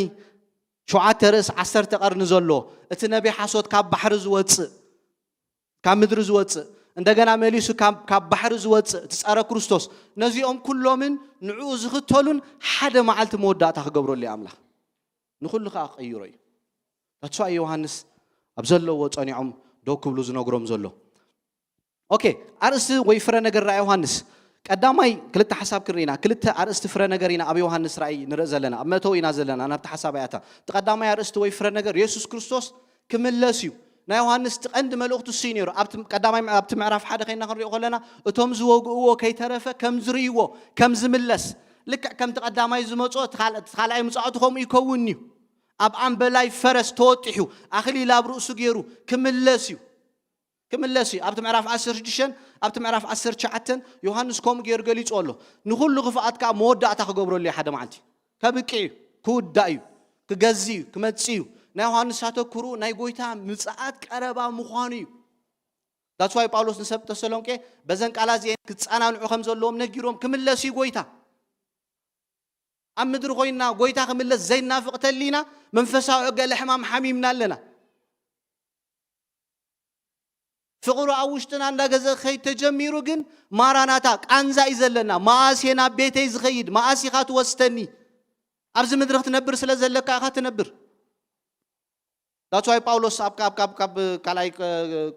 ሸውዓተ ርእስ ዓሰርተ ቀርኒ ዘሎ፣ እቲ ነቢ ሓሶት ካብ ባሕሪ ዝወጽእ፣ ካብ ምድሪ ዝወጽእ፣ እንደገና መሊሱ ካብ፣ ካብ ባሕሪ ዝወጽእ፣ እቲ ጸረ ክርስቶስ፣ ነዚኦም ኩሎምን ንዕኡ ዝኽተሉን ሓደ መዓልቲ መወዳእታ ክገብረሉ እዩ ኣምላኽ። ንኹሉ ከኣ ክቕይሮ እዩ። ታትሷ ዮሃንስ ኣብ ዘለዎ ጸኒዖም ደው ክብሉ ዝነግሮም ዘሎ። ኦኬ፣ ኣርእስቲ ወይ ፍረ ነገር ራእይ ዮሃንስ። ቀዳማይ ክልተ ሓሳብ ክንርኢ ኢና። ክልተ ኣርእስቲ ፍረ ነገር ኢና ኣብ ዮሃንስ ራእይ ንርኢ ዘለና። ኣብ መእተዊ ኢና ዘለና፣ ናብቲ ሓሳብ ኣይኣታ። እቲ ቀዳማይ ኣርእስቲ ወይ ፍረ ነገር የሱስ ክርስቶስ ክምለስ እዩ። ናይ ዮሃንስ እቲ ቀንዲ መልእኽቱ እሱ እዩ ነይሩ። ኣብቲ ቀዳማይ ምዕ-፣ ኣብቲ ምዕራፍ ሓደ ኸይና ክንሪኦ ከለና፣ እቶም ዝወግእዎ ከይተረፈ ከም ዝርእይዎ፣ ከም ዝምለስ፣ ልክዕ ከምቲ ቀዳማይ ዝመጾ፣ እቲ ካል-፣ እቲ ካልኣይ ምጽኣቱ ከምኡ ይከውን እዩ። ኣብ ኣምበላይ ፈረስ ተወጢሑ፣ ኣኽሊል ኣብ ርእሱ ገይሩ ክምለስ እዩ። ክምለስ እዩ። ኣብቲ ምዕራፍ ዓሰርተ ሽዱሽተ፣ ኣብቲ ምዕራፍ ዓሰርተ ትሽዓተ ዮሃንስ ከምኡ ገይሩ ገሊጹ ኣሎ። ንኹሉ ክፍኣት ከኣ መወዳእታ ክገብረሉ እዩ ሓደ መዓልቲ። ከብቅዕ እዩ፣ ክውዳእ እዩ፣ ክገዝእ እዩ፣ ክመጽእ እዩ። ናይ ዮሃንስ ኣተኩሩ ናይ ጎይታ ምጽኣት ቀረባ ምዃኑ እዩ። That's why ጳውሎስ ንሰብ ተሰሎንቄ በዘን ቃላት እዚኤን ክጸናንዑ ከም ዘለዎም ነጊሮም ክምለስ እዩ ጎይታ። ኣብ ምድሪ ኮይንና ጎይታ ክምለስ ዘይናፍቕ ተሊና መንፈሳዊ ገለ ሕማም ሓሚምና ኣለና። ፍቕሩ ኣብ ውሽጥና እንዳገዘ ክኸይድ ተጀሚሩ ግን ማራናታ ቃንዛ እዩ ዘለና። መኣስ እየ ናብ ቤተይ ዝኸይድ? መኣስ ኢኻ ትወስደኒ? ኣብዚ ምድሪ ክትነብር ስለ ዘለካ ኢኻ ትነብር። That's why ጳውሎስ ኣብ፣ ካብ፣ ካብ፣ ካብ ካልኣይ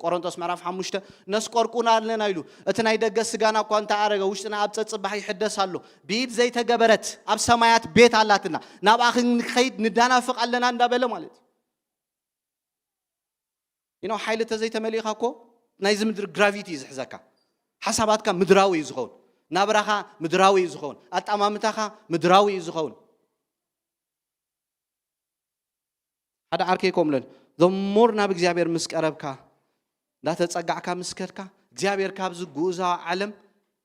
ቆሮንቶስ ምዕራፍ ሓሙሽተ ነስቆርቁና ኣለና ኢሉ። እቲ ናይ ደገ ስጋና እኳ እንተ ኣረገ ውሽጥና ኣብ ጸጽባሕ ይሕደስ ኣሎ። ብኢድ ዘይተገበረት ኣብ ሰማያት ቤት ኣላትና። ናብኣ ክንከይድ ንዳናፍቕ ኣለና እንዳበለ ማለት እዩ። You know፣ ሓይሊ ተዘይተመሊእካ እኮ ናይዚ ምድሪ ግራቪቲ እዩ ዝሕዘካ። ሓሳባትካ ምድራዊ እዩ ዝኸውን። ናብራኻ ምድራዊ እዩ ዝኸውን። ኣጣማምታኻ ምድራዊ እዩ ዝኸውን። ሓደ ዓርከይ ከምለን፣ the more ናብ እግዚኣብሔር ምስ ቀረብካ፣ እንዳተጸጋዕካ ምስ ከድካ፣ እግዚኣብሔር ካብዚ ግኡዛዊ ዓለም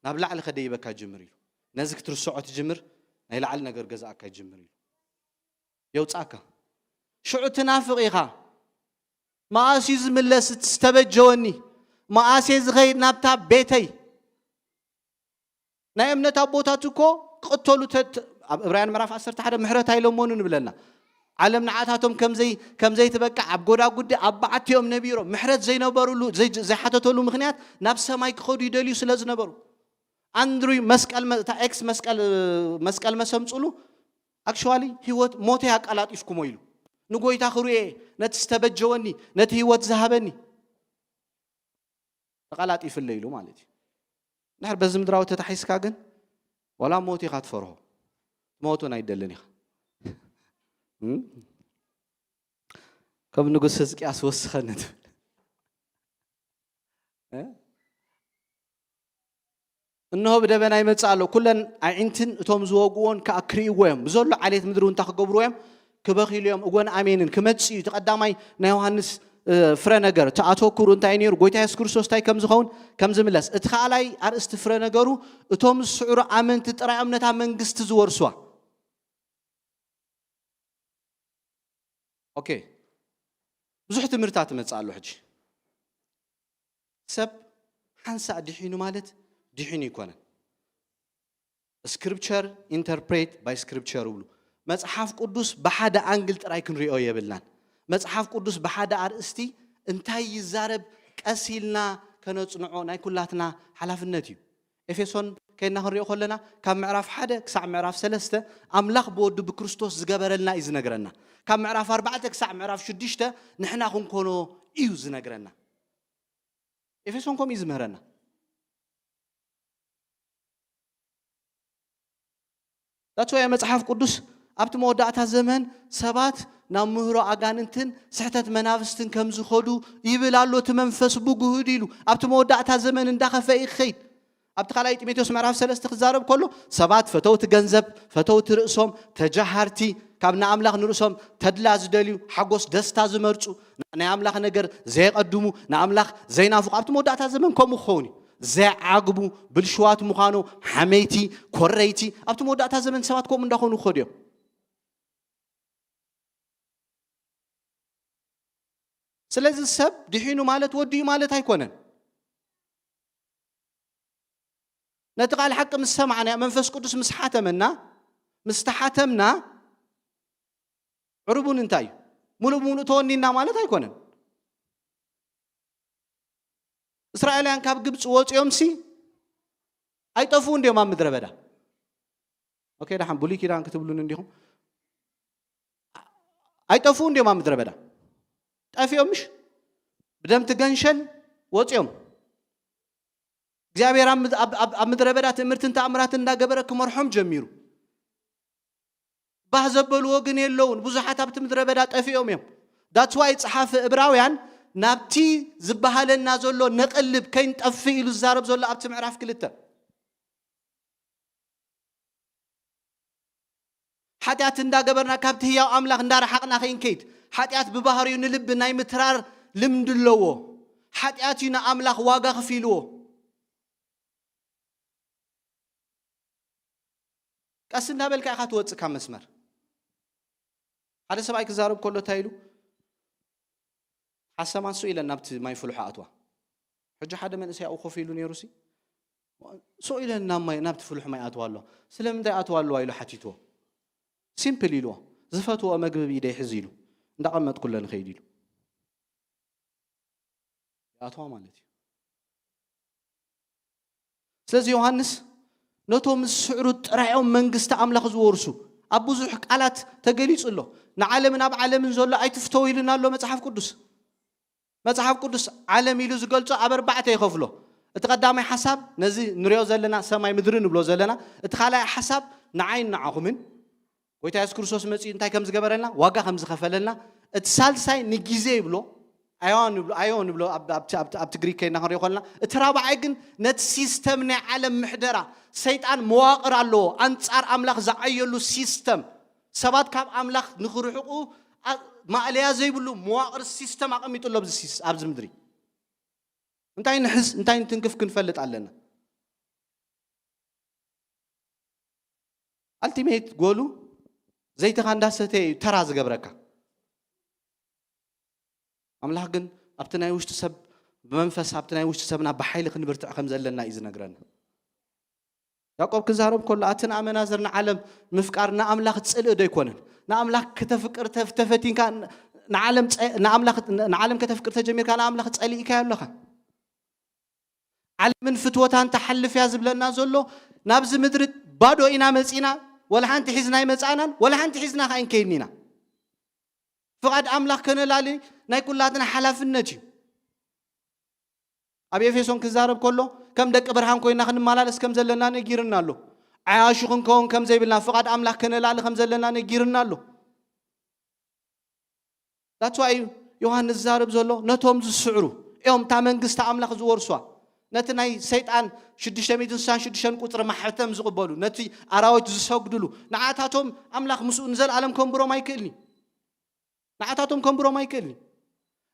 ናብ ላዕሊ ከደይበካ ይጅምር እዩ። ነዚ ክትርስዖ ትጅምር፣ ናይ ላዕሊ ነገር ገዛእካ ይጅምር እዩ። የውጻእካ። ሽዑ ትናፍቕ ኢኻ። መኣስ እዩ ዝምለስ እቲ ዝተበጀወኒ? መኣስ እየ ዝኸይድ ናብታ ቤተይ? ናይ እምነት ኣቦታት እኮ ክቕተሉ ተ-፣ ተ-፣ ኣብ ዕብራውያን ምዕራፍ ዓሰርተ ሓደ ምሕረት ኣይለመኑን ይብለና። ዓለም ንዓታቶም ከም ዘይ-፣ ከም ዘይትበቅዕ ኣብ ጎዳጉዲ ኣብ በዓቲ እዮም ነቢሮም። ምሕረት ዘይነበሩሉ፣ ዘይ-፣ ዘይሓተተሉ ምኽንያት ናብ ሰማይ ክኸዱ ይደልዩ ስለ ዝነበሩ። ኣንድሪው መስቀል መ-፣ እታ ኤክስ መስቀል፣ መስቀል መሰምጽሉ፣ actually ህይወት ሞተይ ኣቀላጢፍኩሞ ኢሉ። ንጎይታ ክርእየ፣ ነቲ ዝተበጀወኒ፣ ነቲ ህይወት ዝሃበኒ ተቐላጢፍለ ኢሉ ማለት እዩ። እንድሕር በዚ ምድራዊ ተታሒዝካ ግን፣ ዋላ ሞት ኢኻ ትፈርሆ። ትመውት እውን ኣይደልን ኢኻ። እም? ከም ንጉስ ህዝቅያስ ወስኸኒ ትብል። እ? እንሆ ብደበና ይመጽእ ኣሎ፣ ኩለን ኣዒንትን እቶም ዝወግዎን ከኣ ክርእይዎ እዮም፣ ብዘሎ ዓሌት ምድሪ እውን እንታይ ክገብርዎ እዮም? ክበኽይሉ እዮም። እወን ኣሜንን። ክመጽእ እዩ። እቲ ቀዳማይ ናይ ዮሃንስ፣ እ፣ ፍረ ነገር፣ እቲ ኣተኩሩ እንታይ ነይሩ? ጎይታ የሱስ ክርስቶስ እንታይ ከም ዝኸውን፣ ከም ዝምለስ። እቲ ካልኣይ ኣርእስቲ ፍረ ነገሩ፣ እቶም ዝስዕሩ ኣመንቲ ጥራይ እዮም ነታ መንግስቲ ዝወርስዋ። ኦኬ፣ ብዙሕ ትምህርትታት ትመጽእ ኣሎ። ሕጂ ሰብ ሓንሳእ ድሒኑ ማለት ድሒኑ ይኮነን። Scripture interpret by scripture ይብሉ። መጽሓፍ ቅዱስ ብሓደ ኣንግል ጥራይ ክንሪኦ የብልናን። መጽሓፍ ቅዱስ ብሓደ ኣርእስቲ እንታይ ይዛረብ ቀስ ኢልና ከነጽንዖ ናይ ኩላትና ሓላፍነት እዩ። ኤፌሶን ከይና ክንሪኦ ከለና ካብ ምዕራፍ ሓደ ክሳዕ ምዕራፍ ሰለስተ ኣምላኽ ብወዱ ብክርስቶስ ዝገበረልና እዩ ዝነግረና። ካብ ምዕራፍ ኣርባዕተ ክሳዕ ምዕራፍ ሽዱሽተ ንሕና ክንኮኖ እዩ ዝነግረና። ኤፌሶን ከምኡ እዩ ዝምህረና። That's why መጽሓፍ ቅዱስ ኣብቲ መወዳእታ ዘመን ሰባት ናብ ምህሮ ኣጋንንትን ስሕተት መናፍስትን ከም ዝኸዱ ይብል ኣሎ። እቲ መንፈስ ብጉህድ ኢሉ ኣብቲ መወዳእታ ዘመን እንዳኸፈ ይኸይድ። ኣብቲ ካልኣይ ጢሞቴዎስ ምዕራፍ ሰለስተ ክዛረብ ከሎ ሰባት ፈተውቲ ገንዘብ፣ ፈተውቲ ርእሶም፣ ተጃሃርቲ፣ ካብ ንኣምላኽ ንርእሶም ተድላ ዝደልዩ፣ ሓጎስ ደስታ ዝመርጹ፣ ናይ ኣምላኽ ነገር ዘየቐድሙ፣ ንኣምላኽ ዘይናፍቑ ኣብቲ መወዳእታ ዘመን ከምኡ ክኸውን እዩ። ዘይዓግቡ፣ ብልሽዋት ምዃኑ፣ ሓመይቲ፣ ኮረይቲ፣ ኣብቲ መወዳእታ ዘመን ሰባት ከምኡ እንዳኾኑ ክኸዱ እዮም። ስለዚ ሰብ ድሒኑ ማለት ወዲኡ ማለት ኣይኮነን። ነቲ ቃል ሓቂ ምስ ሰማዕና፣ መንፈስ ቅዱስ ምስ ሓተመና፣ ምስ ተሓተምና፣ ዕሩቡን እንታይ እዩ? ሙሉእ ብሙሉእ ተወኒና ማለት ኣይኮነን። እስራኤላውያን ካብ ግብፂ ወፂኦምሲ ኣይጠፍኡ እንዲዮም ኣብ ምድረ በዳ። ኦኬ፣ ደሓን ብሉይ ኪዳን ክትብሉን እንዲኹም። ኣይጠፍኡ እንዲዮም ኣብ ምድረ በዳ። ጠፊኦም ምሽ? ብደምቲ ገንሸል ወፂኦም። እግዚኣብሔር ኣብ ምድ-፣ ኣብ፣ ኣብ፣ ኣብ ምድረ በዳ ትእምርትን ተኣምራትን እንዳገበረ ክመርሖም ጀሚሩ። ባህ ዘበልዎ ግን የለውን። ብዙሓት ኣብቲ ምድረ በዳ ጠፊኦም እዮም። That's why ጸሓፊ ዕብራውያን ናብቲ ዝበሃለና ዘሎ ነቐልብ ከይንጠፍእ ኢሉ ዝዛረብ ዘሎ ኣብቲ ምዕራፍ ክልተ። ሓጢኣት እንዳገበርና ካብቲ ህያው ኣምላኽ እንዳረሓቕና ከይንከይድ። ሓጢኣት ብባህሪኡ ንልቢ ናይ ምትራር ልምዲ ኣለዎ። ሓጢኣት እዩ ንኣምላኽ ዋጋ ከፊልዎ። ቀስ እንዳበልካ ኢኻ ትወጽእ ካብ መስመር። ሓደ ሰብኣይ ክዛረብ ከሎ እንታይ ኢሉ? ሓሰማ ሱቕ ኢለን ናብቲ ማይ ፍልሖ ኣትዋ። ሕጂ ሓደ መንእሰይ ኣብኡ ኮፍ ኢሉ ነይሩ ሲ፣ ሱቕ ኢለን ናብ ማይ፣ ናብቲ ፍልሖ ማይ ኣትዋ ኣለዋ። ስለምንታይ ኣትዋ ኣለዋ ኢሉ ሓቲትዎ። ሲምፕል ኢልዎ። ዝፈትዎ መግቢ ብኢደይ ሕዚ ኢሉ። እንዳቐመጥኩለ ንኸይድ ኢሉ። ይኣትዋ ማለት እዩ። ስለዚ ዮሃንስ ነቶም ዝስዕሩ ጥራዮም መንግስቲ ኣምላኽ ዝወርሱ ኣብ ብዙሕ ቃላት ተገሊጹ ኣሎ። ንዓለምን ኣብ ዓለምን ዘሎ ኣይትፍተው ኢሉና ኣሎ መጽሓፍ ቅዱስ። መጽሓፍ ቅዱስ ዓለም ኢሉ ዝገልጾ ኣብ ኣርባዕተ ይኸፍሎ። እቲ ቀዳማይ ሓሳብ ነዚ ንሪኦ ዘለና ሰማይ ምድሪ ንብሎ ዘለና፣ እቲ ካልኣይ ሓሳብ ንዓይን ንዓኹምን ጎይታ የሱስ ክርስቶስ መጺኡ እንታይ ከም ዝገበረልና፣ ዋጋ ከም ዝኸፈለልና፣ እቲ ሳልሳይ ንግዜ ይብሎ፣ ኣዮን ይብሎ፣ ኣዮን ይብሎ ኣብ፣ ኣብ፣ ኣብ፣ ኣብቲ ግሪክ ከይና ክንሪኦ ከለና፣ እቲ ራብዓይ ግን ነቲ ሲስተም ናይ ዓለም ምሕደራ፣ ሰይጣን መዋቕር ኣለዎ፣ ኣንጻር ኣምላኽ ዝዓየሉ ሲስተም፣ ሰባት ካብ ኣምላኽ ንኽርሕቑ ኣ-፣ ማእለያ ዘይብሉ መዋቕር ሲስተም ኣቐሚጡ ኣሎ ኣብዚ ሲስ-፣ ኣብዚ ምድሪ። እንታይ ንሕዝ፣ እንታይ ንትንክፍ ክንፈልጥ ኣለና። ኣልቲሜት ጎሉ ዘይትኻ እንዳሰተየ እዩ ተራ ዝገብረካ። ኣምላኽ ግን ኣብቲ ናይ ውሽጢ ሰብ ብመንፈስ፣ ኣብቲ ናይ ውሽጢ ሰብና ብሓይሊ ክንብርትዕ ከም ዘለና እዩ ዝነግረና። ያዕቆብ ክዛረብ ከሎ፣ ኣቲ ንኣመናዝር ንዓለም ምፍቃር ንኣምላኽ ጽልኢ ዶ ኣይኮነን? ንኣምላኽ ከተፍቅር ተፍ-፣ ተፈቲንካ፣ ንዓለም ጸ-፣ ንኣምላኽ፣ ንዓለም ከተፍቅር ተጀሚርካ፣ ንኣምላኽ ጸሊእካዮ ኣለኻ። ዓለምን ፍትወታን ተሓልፍ እያ ዝብለና ዘሎ። ናብዚ ምድሪ ባዶ ኢና መጺና፣ ወላ ሓንቲ ሒዝና ኣይመጻእናን፣ ወላ ሓንቲ ሒዝና ከኣ ኣይንከይድን ኢና። ፍቓድ ኣምላኽ ከነላሊ ናይ ኩላትና ሓላፍነት እዩ። ኣብ ኤፌሶን ክዛረብ ከሎ፣ ከም ደቂ ብርሃን ኮይና ክንመላለስ ከም ዘለና ነጊርና ኣሎ። ዓያሹ ክንከውን ከም ዘይብልና፣ ፍቓድ ኣምላኽ ከነላሊ ከም ዘለና ነጊርና ኣሎ። That's why ዮሃንስ ዝዛረብ ዘሎ ነቶም ዝስዕሩ እዮም እታ መንግስቲ ኣምላኽ ዝወርሷ። ነቲ ናይ ሰይጣን ሽዱሽተ ሚእትን ስሳን ሽዱሽተን ቁጽሪ ማሕተም ዝቕበሉ፣ ነቲ ኣራዊት ዝሰግድሉ፣ ንዓታቶም ኣምላኽ ምስኡ ንዘለኣለም ከንብሮም ኣይክእልኒ። ንዓታቶም ከንብሮም ኣይክእልኒ።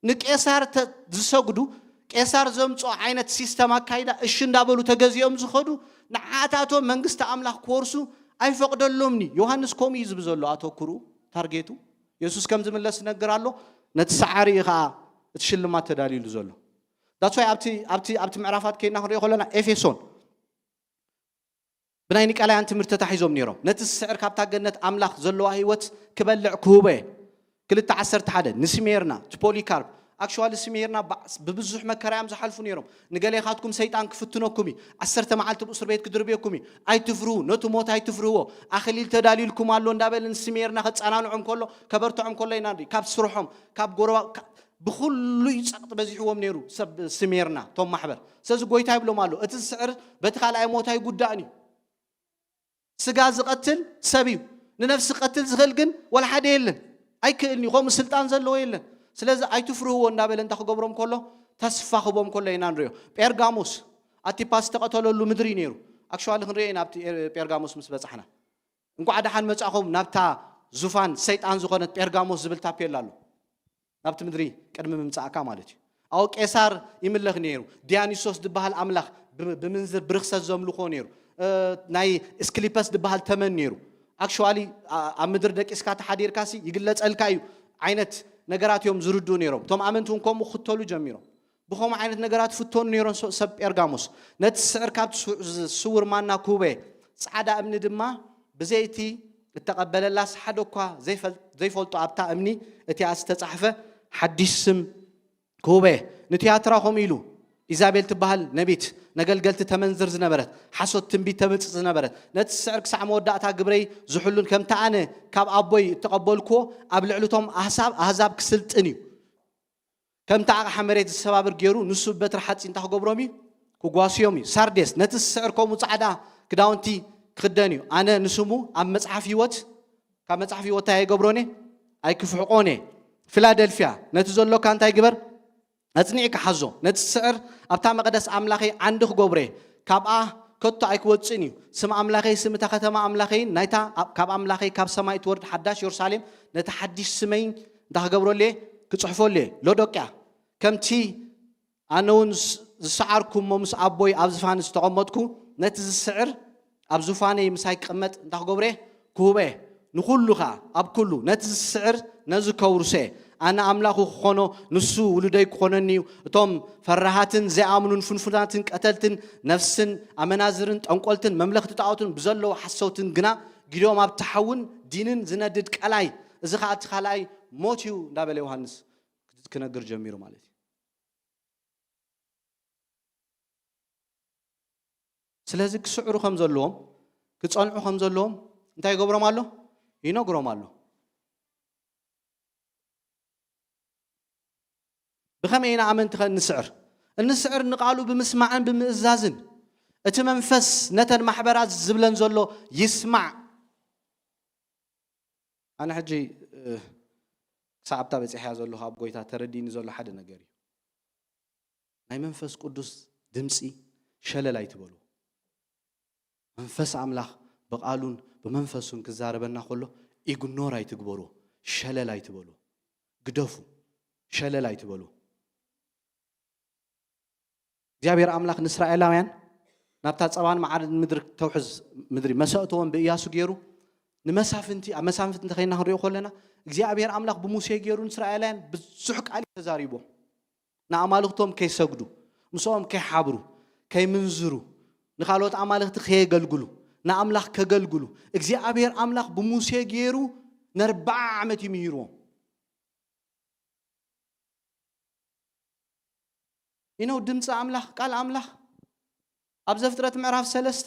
ንቄሳር ተ- ዝሰግዱ፣ ቄሳር ዘምጾ ዓይነት ሲስተም ኣካይዳ እሺ እንዳበሉ ተገዚኦም ዝኸዱ፣ ንዓታቶም መንግስቲ ኣምላኽ ክወርሱ ኣይፈቕደሎምኒ። ዮሃንስ ከምኡ እዩ ዝብል ዘሎ ኣተኩሩ፣ ታርጌቱ። የሱስ ከም ዝምለስ ይነግር ኣሎ። ነቲ ሰዓሪ እዩ ኸዓ እቲ ሽልማት ተዳልዩሉ ዘሎ። That's why ኣብቲ ኣብቲ ኣብቲ ምዕራፋት ከይና ክንሪኦ ከለና ኤፌሶን ብናይ ኒቃላያን ትምህርቲ ተታሒዞም ነይሮም። ነቲ ዝስዕር ካብታ ገነት ኣምላኽ ዘለዋ ህይወት ክበልዕ ክህቦ እየ። ክልተ ዓሰርተ ሓደ ንስሜርና፣ እቲ ፖሊካርፕ። ኣክሽዋሊ ስሜርና ብብዙሕ መከራ እዮም ዝሓልፉ ነይሮም። ንገሌኻትኩም ሰይጣን ክፍትነኩም እዩ። ዓሰርተ መዓልቲ ብእስር ቤት ክድርብየኩም እዩ። ኣይትፍርሁ፣ ነቲ ሞት ኣይትፍርህዎ። ኣኽሊል ተዳልዩልኩም ኣሎ እንዳበለ ንስሜርና ከጸናንዖም ከሎ፣ ከበርትዖም ከሎ ኢና ንርኢ። ካብ ስርሖም፣ ካብ ጎረባ ብኹሉ እዩ ጸቕጢ በዚሕዎም ነይሩ ሰብ ስሜርና፣ እቶም ማሕበር። ስለዚ ጎይታ ይብሎም ኣሎ፣ እቲ ዝስዕር በቲ ካልኣይ ሞት ኣይጉዳእን እዩ። ስጋ ዝቐትል ሰብ እዩ፣ ንነፍሲ ክቐትል ዝኽእል ግን ወላ ሓደ የለን። ኣይክእልን እዩ፣ ከምኡ ስልጣን ዘለዎ የለን። ስለዚ ኣይትፍርህዎ እንዳበለ እንታ ክገብሮም ከሎ፣ ተስፋ ክቦም ከሎ ኢና ንሪኦ። ጴርጋሞስ ኣንቲፓስ ዝተቐተለሉ ምድሪ እዩ ነይሩ። ኣክሽዋሊ ክንሪኦ ኢና ኣብቲ ጴርጋሞስ ምስ በጻሕና። እንኳዕ ደሓን መጻእኹም ናብታ ዙፋን ሰይጣን ዝኾነት ጴርጋሞስ ዝብል ታፔላ ኣሎ። ናብቲ ምድሪ ቅድሚ ምምጻእካ ማለት እዩ። ኣው ቄሳር ይምለኽ ነይሩ። ዲያኒሶስ ዝበሃል ኣምላኽ ብምንዝር ብርኽሰት ዘምልኾ ነይሩ። ናይ እስክሊፐስ ዝበሃል ተመን ነይሩ። ኣክሽዋሊ ኣብ ምድሪ ደቂስካ ተሓዲርካሲ ይግለጸልካ እዩ ዓይነት ነገራት እዮም ዝርድኡ ነይሮም። እቶም ኣመንቲ እውን ከምኡ ክኽተሉ ጀሚሮም። ብኸምኡ ዓይነት ነገራት ፍተኑ ነይሮም ሰብ ጴርጋሞስ። ነቲ ስዕር ካብቲ ስውር ማና ክህቦ እየ፣ ጻዕዳ እምኒ ድማ ብዘይቲ እተቐበለላስ ሓደ እኳ ዘይፈልጦ ኣብታ እምኒ እቲኣ ዝተጻሕፈ ሓድሽ ስም ክህቦ እየ። ንትያትራ ከምኡ ኢሉ፣ ኢዛቤል ትበሃል ነቢት ነገልገልቲ ተመንዝር ዝነበረት፣ ሓሶት ትንቢት ተምጽእ ዝነበረት፣ ነቲ ስዕር ክሳዕ መወዳእታ ግብረይ ዝሕሉን ከምቲ ኣነ ካብ ኣቦይ እተቐበልክዎ ኣብ ልዕልቶም ኣህሳብ ኣህዛብ ክስልጥን እዩ። ከምቲ ኣቕሓ መሬት ዝሰባብር ገይሩ ንሱ በትሪ ሓፂን እንታይ ክገብሮም እዩ? ክጓስዮም እዩ። ሳርዴስ ነቲ ዝስዕር ከምኡ ፃዕዳ ክዳውንቲ ክኽደን እዩ። ኣነ ንስሙ ኣብ መፅሓፍ ህይወት ካብ መፅሓፍ ህይወት እንታይ ኣይገብሮን እየ? ኣይክፍሕቆን እየ። ፊላደልፊያ ነቲ ዘሎካ እንታይ ግበር? ኣፅኒዕካ ሓዞ። ነቲ ዝስዕር ኣብታ መቕደስ ኣምላኸይ ዓንዲ ክገብሮ እየ። ካብኣ ከቶ ኣይክወፅእን እዩ። ስም ኣምላኸይ ስም እታ ከተማ ኣምላኸይን ናይታ ካብ ኣምላኸይ ካብ ሰማይ እትወርድ ሓዳሽ የሩሳሌም ነቲ ሓድሽ ስመይን እንታይ ክገብረሉ እየ? ክጽሕፈሉ እየ። ሎዶቅያ ከምቲ ኣነ እውን ዝሰዓርኩ እሞ ምስ ኣቦይ ኣብ ዝፋን ዝተቐመጥኩ ነቲ ዝስዕር ኣብ ዙፋነይ ምሳይ ክቕመጥ እንታይ ክገብረ ክህበ ንኹሉ ኸዓ ኣብ ኩሉ ነቲ ዝስዕር ነዚ ከውርሰ ኣነ ኣምላኹ ክኾኖ ንሱ ውሉደይ ክኾነኒ እዩ። እቶም ፈራሃትን ዘይኣምኑን ፍንፉናትን ቀተልትን ነፍስን ኣመናዝርን ጠንቆልትን መምለኽቲ ጣዖትን ብዘለዉ ሓሰውትን ግና ጊዶም ኣብቲ ሓውን ዲንን ዝነድድ ቀላይ እዚ ኸዓ እቲ ካልኣይ ሞት እዩ እንዳበለ ዮሃንስ ክነግር ጀሚሩ ማለት እዩ። ስለዚ ክስዕሩ ከም ዘለዎም ክጸንዑ ከም ዘለዎም እንታይ ይገብሮም ኣሎ? ይነግሮም ኣሎ። ብኸመይ ኢና ኣመንቲ ከ እንስዕር? እንስዕር ንቓሉ ብምስማዕን ብምእዛዝን እቲ መንፈስ ነተን ማሕበራት ዝብለን ዘሎ ይስማዕ። ኣነ ሕጂ ክሳብ ኣብታ በፂሐያ ዘለኹ ኣብ ጎይታ ተረዲኒ ዘሎ ሓደ ነገር እዩ። ናይ መንፈስ ቅዱስ ድምፂ ሸለል ኣይትበሉ። መንፈስ ኣምላኽ ብቓሉን ብመንፈሱን ክዛረበና ከሎ ኢግኖር ኣይትግበሩ፣ ሸለል ኣይትበሉ፣ ግደፉ፣ ሸለል ኣይትበሉ። እግዚኣብሔር ኣምላኽ ንእስራኤላውያን ናብታ ጸባን መዓርን ምድሪ ተውሕዝ ምድሪ መሰእተዎም ብእያሱ ገይሩ ንመሳፍንቲ ኣብ መሳፍንቲ እንተኸይና ክንሪኦ ከለና እግዚኣብሔር ኣምላኽ ብሙሴ ገይሩ ንእስራኤላውያን ብዙሕ ቃል እዩ ተዛሪቦም። ንኣማልኽቶም ከይሰግዱ፣ ምስኦም ከይሓብሩ፣ ከይምንዝሩ፣ ንኻልኦት ኣማልኽቲ ከየገልግሉ፣ ንኣምላኽ ከገልግሉ እግዚኣብሔር ኣምላኽ ብሙሴ ገይሩ ንኣርብዓ ዓመት እዩ ምሂርዎም። You know ድምፂ ኣምላኽ ቃል ኣምላኽ ኣብ ዘፍጥረት ምዕራፍ ሰለስተ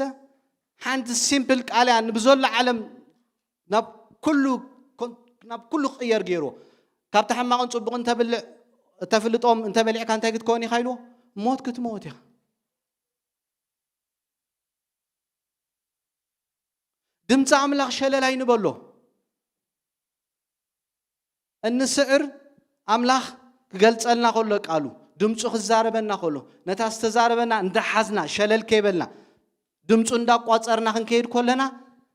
ሓንቲ ሲምፕል ቃል እያ ንብዘሎ ዓለም ናብ ኩሉ ናብ ኩሉ ክቕየር ገይርዎ። ካብቲ ሕማቕን ፅቡቕን ተብልዕ ተፍልጦም እንተበሊዕካ እንታይ ክትከውን ኢኻ ኢልዎ? ሞት ክትመወት ኢኻ። ድምፂ ኣምላኽ ሸለል ኣይንበሎ። እንስዕር ኣምላኽ ክገልጸልና ከሎ ቃሉ ድምፁ ክዛረበና ከሎ፣ ነታ ዝተዛረበና እንዳሓዝና፣ ሸለል ከይበልና፣ ድምፁ እንዳቋፀርና ክንከይድ ከለና፣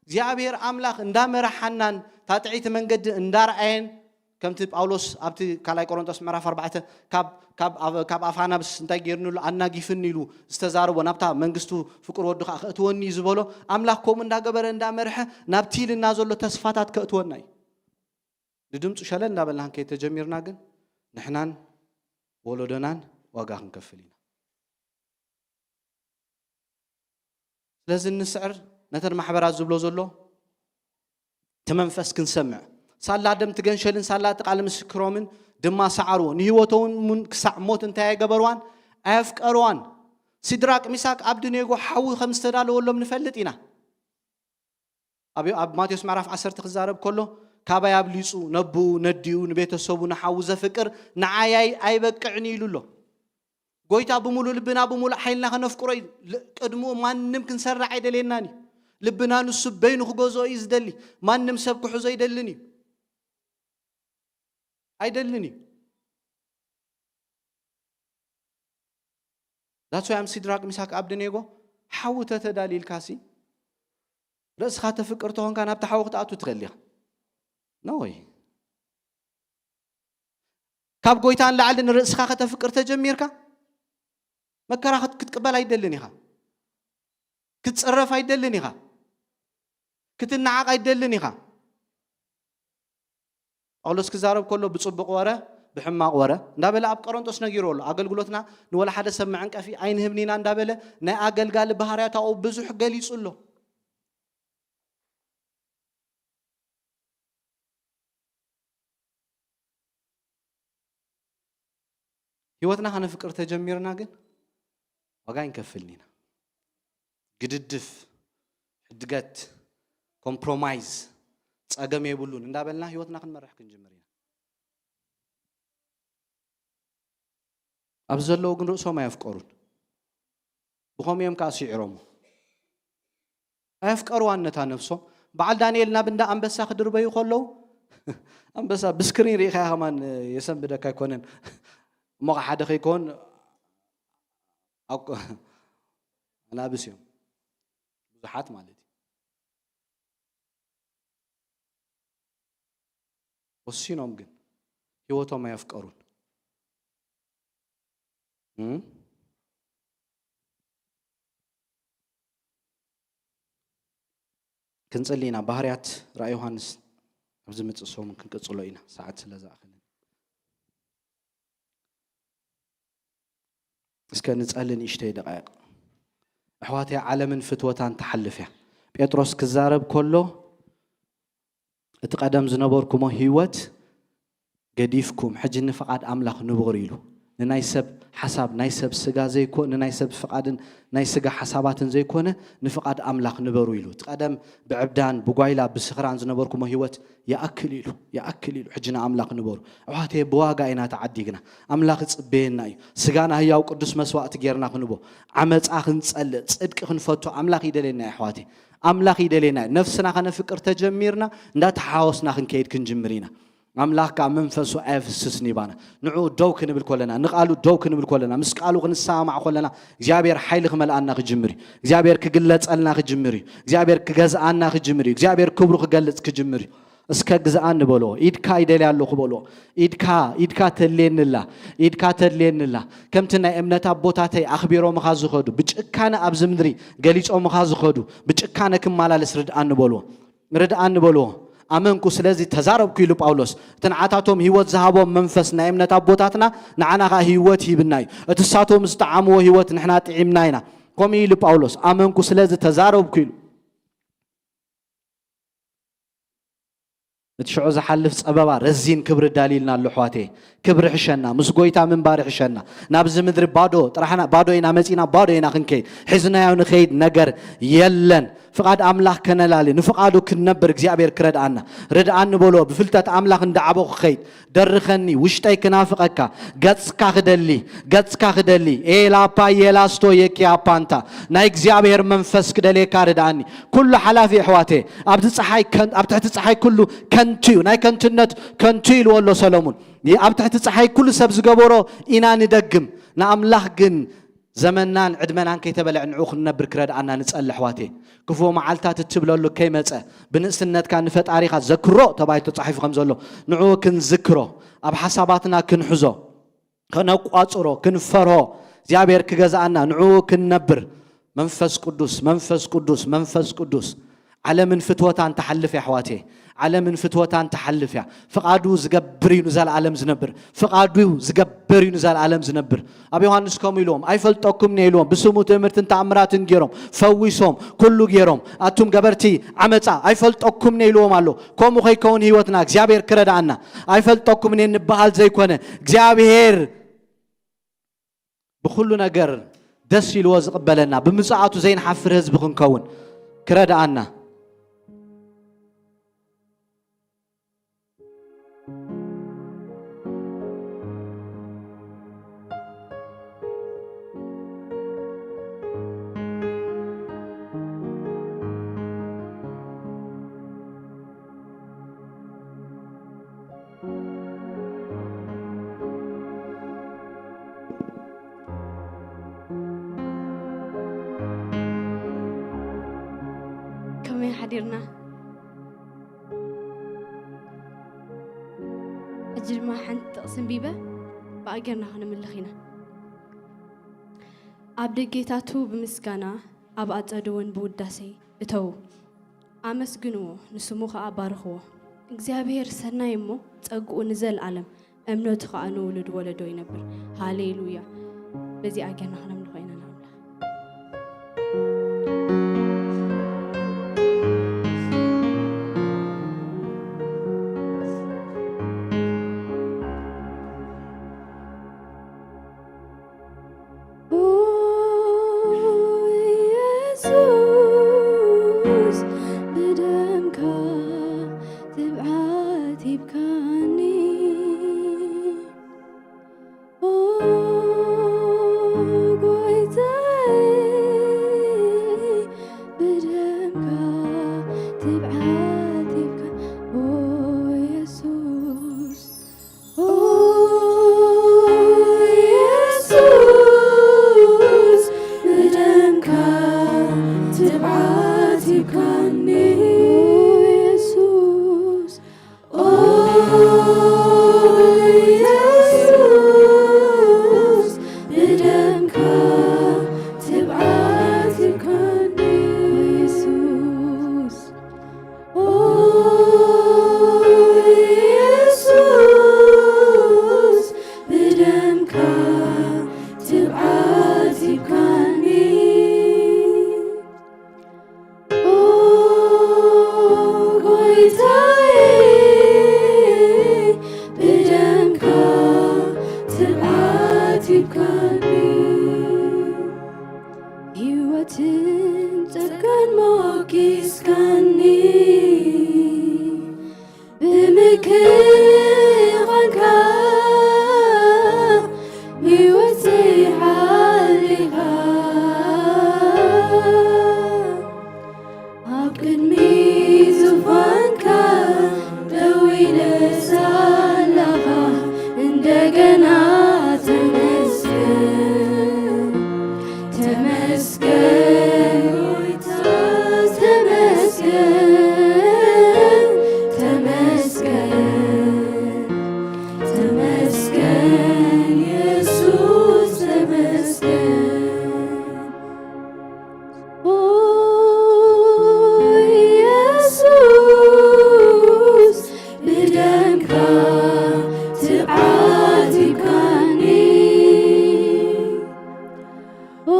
እግዚኣብሔር ኣምላኽ እንዳመራሓናን እታ ጥዕይቲ መንገዲ እንዳርኣየን፣ ከምቲ ጳውሎስ ኣብቲ ካልኣይ ቆሮንቶስ ምዕራፍ ኣርባዕተ፣ ካብ፣ ካብ፣ ኣብ፣ ካብ ኣፍ ኣናብስ እንታይ ገይርኒ ኣሎ፣ ኣናጊፍኒ ኢሉ ዝተዛረቦ፣ ናብታ መንግስቱ ፍቅር ወዱ ከዓ ከእትወኒ እዩ ዝበሎ፣ ኣምላኽ ከምኡ እንዳገበረ እንዳመርሐ ናብቲ ኢልና ዘሎ ተስፋታት ከእትወና እዩ። ንድምፁ ሸለል እንዳበልና ክንከይድ ተጀሚርና ግን ንሕናን ወለዶናን ዋጋ ክንከፍል ኢና። ስለዚ እንስዕር፣ ነተን ማሕበራት ዝብሎ ዘሎ እቲ መንፈስ ክንሰምዕ። ሳላ ደም ትገንሸልን ሳላ እቲ ቃል ምስክሮምን ድማ ሰዓርዎ። ንህይወቶም እውን ክሳዕ ሞት እንታይ ኣይገበርዋን? ኣየፍቀርዋን። ሲድራቅ፣ ሚሳቅ፣ ኣብድኔጎ ሓዊ ከም ዝተዳለወሎም ንፈልጥ ኢና። ኣብ፣ ኣብ ማቴዎስ ምዕራፍ ዓሰርተ ክዛረብ ከሎ፣ ካባይ ኣብሊጹ ነብኡ፣ ነዲኡ፣ ንቤተሰቡ፣ ንሓዉ ዘፍቅር ንዓይ ኣይ-፣ ኣይበቅዕን እዩ ኢሉ ኣሎ። ጎይታ ብምሉእ ልብና፣ ብምሉእ ሓይልና ከነፍቅሮ እዩ። ል-፣ ቅድምኡ ማንም ክንሰርዕ ኣይደልየናን እዩ። ልብና ንሱ በይኑ ክገዝኦ እዩ ዝደሊ። ማንም ሰብ ክሕዞ ኣይደልን እዩ። ኣይደልን እዩ። That's why ኣም ሲድራቅ፣ ሚሳቅ፣ ኣብድኔጎ ሓዊ ተተዳልይልካሲ፣ ርእስኻ ተፍቅር ተኾንካ ናብቲ ሓዊ ክትኣቱ ትኽእል ኢኻ። ኖ ወይ። ካብ ጎይታ ንላዕሊ ንርእስኻ ከተፍቅር ተጀሚርካ፣ መከራ ክት-፣ ክትቅበል ኣይደልን ኢኻ። ክትጽረፍ ኣይደልን ኢኻ። ክትነዓቕ ኣይደልን ኢኻ። ጳውሎስ ክዛረብ ከሎ ብጽቡቕ ወረ፣ ብሕማቕ ወረ እንዳበለ ኣብ ቆሮንቶስ ነጊሩ ኣሎ። ኣገልግሎትና ንወላ ሓደ ሰብ መዕንቀፊ ኣይንህብን ኢና እንዳበለ ናይ ኣገልጋሊ ባህርያት ኣብኡ ብዙሕ ገሊጹ ኣሎ። ህይወትና ከነፍቅር ተጀሚርና ግን ዋጋ ኣይንከፍልን ኢና። ግድድፍ፣ ሕድገት፣ ኮምፕሮማይዝ፣ ጸገም የብሉን እንዳበልና ህይወትና ክንመርሕ ክንጅምር ኢና። ኣብዚ ዘለዉ ግን ርእሶም ኣየፍቀሩን። ብኸምኡ እዮም ከኣ ስዒሮሞ። ኣየፍቀርዋን ነታ ነፍሶም። በዓል ዳንኤል ናብ እንዳ ኣንበሳ ክድርበዩ ከለዉ፣ ኣንበሳ ብስክሪን ርኢኻያ ከማን የሰንብደካ ኣይኮነን። እሞ ኸዓ ሓደ ከይኮን፣ ኣብ-፣ ኣናብስ እዮም። ብዙሓት ማለት እዩ። ወሲኖም ግን ህይወቶም ኣየፍቀሩን። እም? ክንጽሊ ኢና። ባህርያት ራእይ ዮሃንስ ኣብ ዝመጽእ ሰሙን ክንቅጽሎ ኢና፣ ሰዓት ስለ ዝኣኽልን። እስከ ንጸሊ ንእሽተይ ደቃይቕ። ኣሕዋተይ፣ ዓለምን ፍትወታን ትሓልፍ እያ። ጴጥሮስ ክዛረብ ከሎ፣ እቲ ቀደም ዝነበርኩሞ ህይወት ገዲፍኩም፣ ሕጂ ንፍቓድ ኣምላኽ ንበሩ ኢሉ። ንናይ ሰብ ሓሳብ፣ ናይ ሰብ ስጋ ዘይኮ-፣ ንናይ ሰብ ፍቓድን ናይ ስጋ ሓሳባትን ዘይኮነ፣ ንፍቓድ ኣምላኽ ንበሩ ኢሉ። እቲ ቀደም ብዕብዳን፣ ብጓይላ፣ ብስኽራን ዝነበርኩሞ ህይወት ይኣክል ኢሉ፣ ይኣክል ኢሉ። ሕጂ ንኣምላኽ ንበሩ። ኣሕዋተይ፣ ብዋጋ ኢና ተዓዲግና። ኣምላኽ ይጽበየና እዩ። ስጋና ህያው ቅዱስ መስዋእቲ ጌርና ክንቦ። ዓመጻ ክንጸልእ፣ ጽድቂ ክንፈቱ ኣምላኽ ይደልየና እዩ ኣሕዋተይ። ኣምላኽ ይደልየና እዩ። ነፍስና ከነፍቅር ተጀሚርና፣ እንዳተሓዋወስና ክንከይድ ክንጅምር ኢና። ኣምላኽ ከኣ መንፈሱ ኣየፍስስን ይባና። ንዕኡ ደው ክንብል ከለና፣ ንቓሉ ደው ክንብል ከለና፣ ምስ ቃሉ ክንሰማማዕ ከለና፣ እግዚኣብሔር ሓይሊ ክመልኣና ክጅምር እዩ። እግዚኣብሔር ክግለጸልና ክጅምር እዩ። እግዚኣብሔር ክገዝኣና ክጅምር እዩ። እግዚኣብሔር ክብሩ ክገልጽ ክጅምር እዩ። እስከ ግዝኣኒ በሎ። ኢድካ ይደልያ ኣለኹ በሎ። ኢድካ፣ ኢድካ ተድልየኒ ኣላ። ኢድካ ተድልየኒ ኣላ። ከምቲ ናይ እምነት ኣቦታተይ ኣኽቢሮምኻ ዝኸዱ፣ ብጭካነ ኣብዚ ምድሪ ገሊጾምኻ ዝኸዱ፣ ብጭካነ ክመላለስ ርድኣኒ በሎ። ርድኣኒ በሎ። ኣመንኩ፣ ስለዚ ተዛረብኩ ኢሉ ጳውሎስ። እቲ ንዓታቶም ህይወት ዝሃቦም መንፈስ ናይ እምነት ኣቦታትና ንዓና ኸኣ ህይወት ሂብና እዩ። እቲ ንሳቶም ዝጠዓምዎ ህይወት ንሕና ጥዒምና ኢና። ከምኡ ኢሉ ጳውሎስ፣ ኣመንኩ፣ ስለዚ ተዛረብኩ ኢሉ። እቲ ሽዑ ዝሓልፍ ጸበባ ረዚን ክብሪ ዳልዩልና ኣሎ ኣሕዋተይ። ክብሪ ሕሸና፣ ምስ ጎይታ ምንባር ሕሸና። ናብዚ ምድሪ ባዶ ጥራሕና፣ ባዶ ኢና መጺና፣ ባዶ ኢና ክንከይድ። ሒዝናዮ ንኸይድ ነገር የለን። ፍቓድ ኣምላኽ ከነላሊ፣ ንፍቓዱ ክንነብር እግዚኣብሔር ክረድኣና። ርድኣኒ በሎ፣ ብፍልጠት ኣምላኽ እንዳዓበኹ ክኸይድ። ደርኸኒ፣ ውሽጠይ ክናፍቐካ፣ ገጽካ ክደሊ፣ ገጽካ ክደሊ። ኤላፓ የላስቶ የኪያ ፓንታ። ናይ እግዚኣብሔር መንፈስ ክደልየካ ርድኣኒ። ኩሉ ሓላፊ ኣሕዋተይ፣ ኣብዚ ጸሓይ ከን-፣ ኣብ ትሕቲ ጸሓይ ኩሉ ከንቱ እዩ፣ ናይ ከንቱነት ከንቱ ኢልዎ ኣሎ ሰሎሙን። ኣብ ትሕቲ ፀሓይ ኩሉ ሰብ ዝገበሮ ኢና ንደግም። ንኣምላኽ ግን ዘመናን ዕድመናን ከይተበልዐ ንዕኡ ክንነብር ክረድኣና ንጸሊ፣ ኣሕዋተይ። ክፉእ መዓልታት እትብለሉ ከይመጸ፣ ብንእስነትካ ንፈጣሪኻ ዘክሮ ተባሂሉ ተጻሒፉ ከም ዘሎ፣ ንዕኡ ክንዝክሮ፣ ኣብ ሓሳባትና ክንሕዞ፣ ከነቋጽሮ፣ ክንፈርሆ፣ እግዚኣብሔር ክገዝኣና፣ ንዕኡ ክንነብር፣ መንፈስ ቅዱስ፣ መንፈስ ቅዱስ፣ መንፈስ ቅዱስ። ዓለምን ፍትወታን ትሓልፍ እያ፣ ኣሕዋተይ። ዓለምን ፍትወታን ትሓልፍ እያ። ፍቓዱ ዝገብር እዩ ንዘለኣለም ዝነብር። ፍቓዱ ዝገብር እዩ ንዘለኣለም ዝነብር። ኣብ ዮሃንስ ከምኡ ኢልዎም፣ "ኣይፈልጠኩምን እየ" ኢልዎም። ብስሙ ትእምርትን ተኣምራትን ገይሮም፣ ፈዊሶም፣ ኩሉ ገይሮም። ኣቱም ገበርቲ ዓመጻ፣ "ኣይፈልጠኩምን እየ" ኢልዎም ኣሎ። ከምኡ ከይከውን ህይወትና እግዚኣብሔር ክረድኣና። "ኣይፈልጠኩምን እየ" እንበሃል ዘይኮነ፣ እግዚኣብሔር ብኹሉ ነገር ደስ ኢልዎ ዝቕበለና፣ ብምጽኣቱ ዘይንሓፍር ህዝቢ ክንከውን ክረድኣና። ከመይ ሓዲርና? ሕጂ ድማ ሓንቲ ጥቕሲ ኣንቢበ ብኣገርና ክንምልኽ ኢና። ኣብ ደጌታቱ ብምስጋና፣ ኣብ ኣጸዱ እውን ብውዳሴ እተዉ። ኣመስግንዎ፣ ንስሙ ኸኣ ባርኽዎ። እግዚኣብሔር ሰናይ እሞ ጸግኡ ንዘለኣለም፣ እምነቱ ኸኣ ንውሉድ ወለዶ ይነብር። ሃሌሉያ። በዚኣ ጌርና ኸነምልኾ ኢና ንኣምላኽ። ኦ ኢየሱስ፣ ብደምካ ትብዓት ሂብካኒ። ኦ ጎይታዬ፣ ብደምካ ትብዓት ሂብካ። ኦ ኢየሱስ፣ ኦ ኢየሱስ፣ ብደምካ ትብዓት ሂብካኒ። ኦ ኢየሱስ፣ ኦ ኢየሱስ፣ ብደምካ ትብዓት ሂብካኒ። ኢየሱስ፣ ኦ ኢየሱስ፣ ብደምካ ትብዓት ሂብካኒ። ኦ ጎይታዬ፣ ብደምካ ትብዓት ሂብካኒ። ህይወትን ጽድቅን ሞጊስካኒ፣ ብምክንያት ቃልካ ብህይወተይ ሓሊኻ፣ ኣብ ቅድሚ ዙፋንካ ደው ኢለ ሳለኻ፣ እንደገና ተመስገን፣ ተመስገን፣ ተመስገን፣ ተመስገን፣ ተመስገን፣ ኢየሱስ ተመስገን። ኦ ኢየሱስ፣ ብደምካ ትብዓት ሂብካኒ። ኦ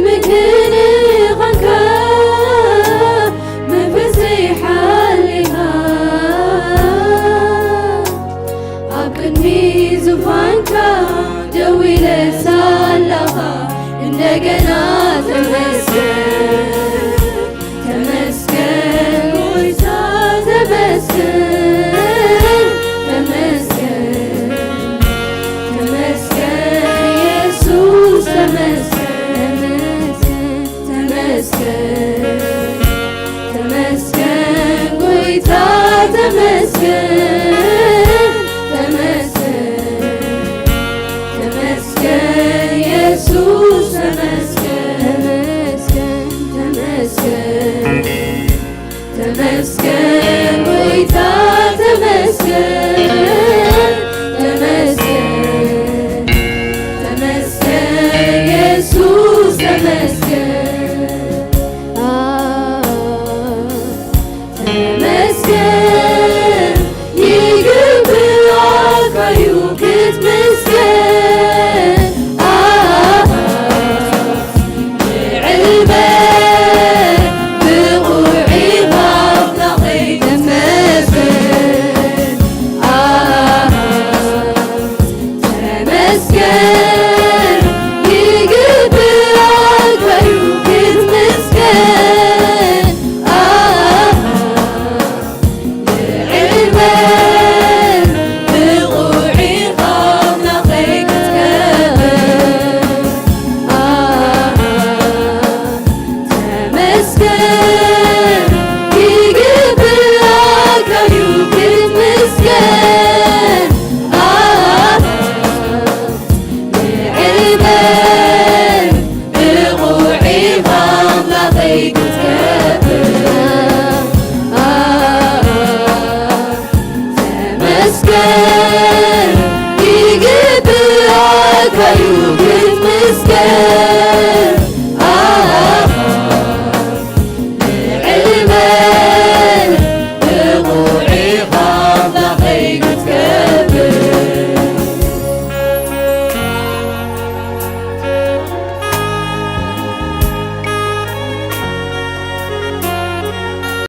ምክንኻንካ መንፈሰይ ሓሊኻ ኣብ ቅድሚ ዙፋንካ ደው ኢለ ሳለኻ እንደገና ተመስገን፣ ተመስገን ጎይታ፣ ተመስገን፣ ተመስገን፣ ተመስገን ኢየሱስ፣ ተመስገን፣ ተመስገን፣ ተመስገን ጎይታ፣ ተመስገን፣ ተመስገን፣ ተመስገን ኢየሱስ፣ ተመስገን፣ ተመስገን፣ ተመስገን፣ ተመስገን ጎይታ፣ ተመስገን፣ ተመስገን፣ ተመስገን ኢየሱስ፣ ተመስገን። ተመስገን ይግብኣካ እዩ ክትምስገን። ኣሃ፣ ንዕልበ ብቑዕ ኢኻ ኣምላኸይ ተመስገን። ኣሃ፣ ተመስገን ይግብኣካ እዩ ክትምስገን። ኣሃ፣ ንዕልበ ብቑዕ ኢኻ ኣምላኸይ ክትከብር። ኣሃ፣ ተመስገን ይግብኣካ እዩ ክትምስገን። ኣሃ፣ ንዕልበ ብቑዕ ኢኻ ኣምላኸይ ክትከብር። ኣሃ፣ ተመስገን ይግብኣካ እዩ ክትምስገን።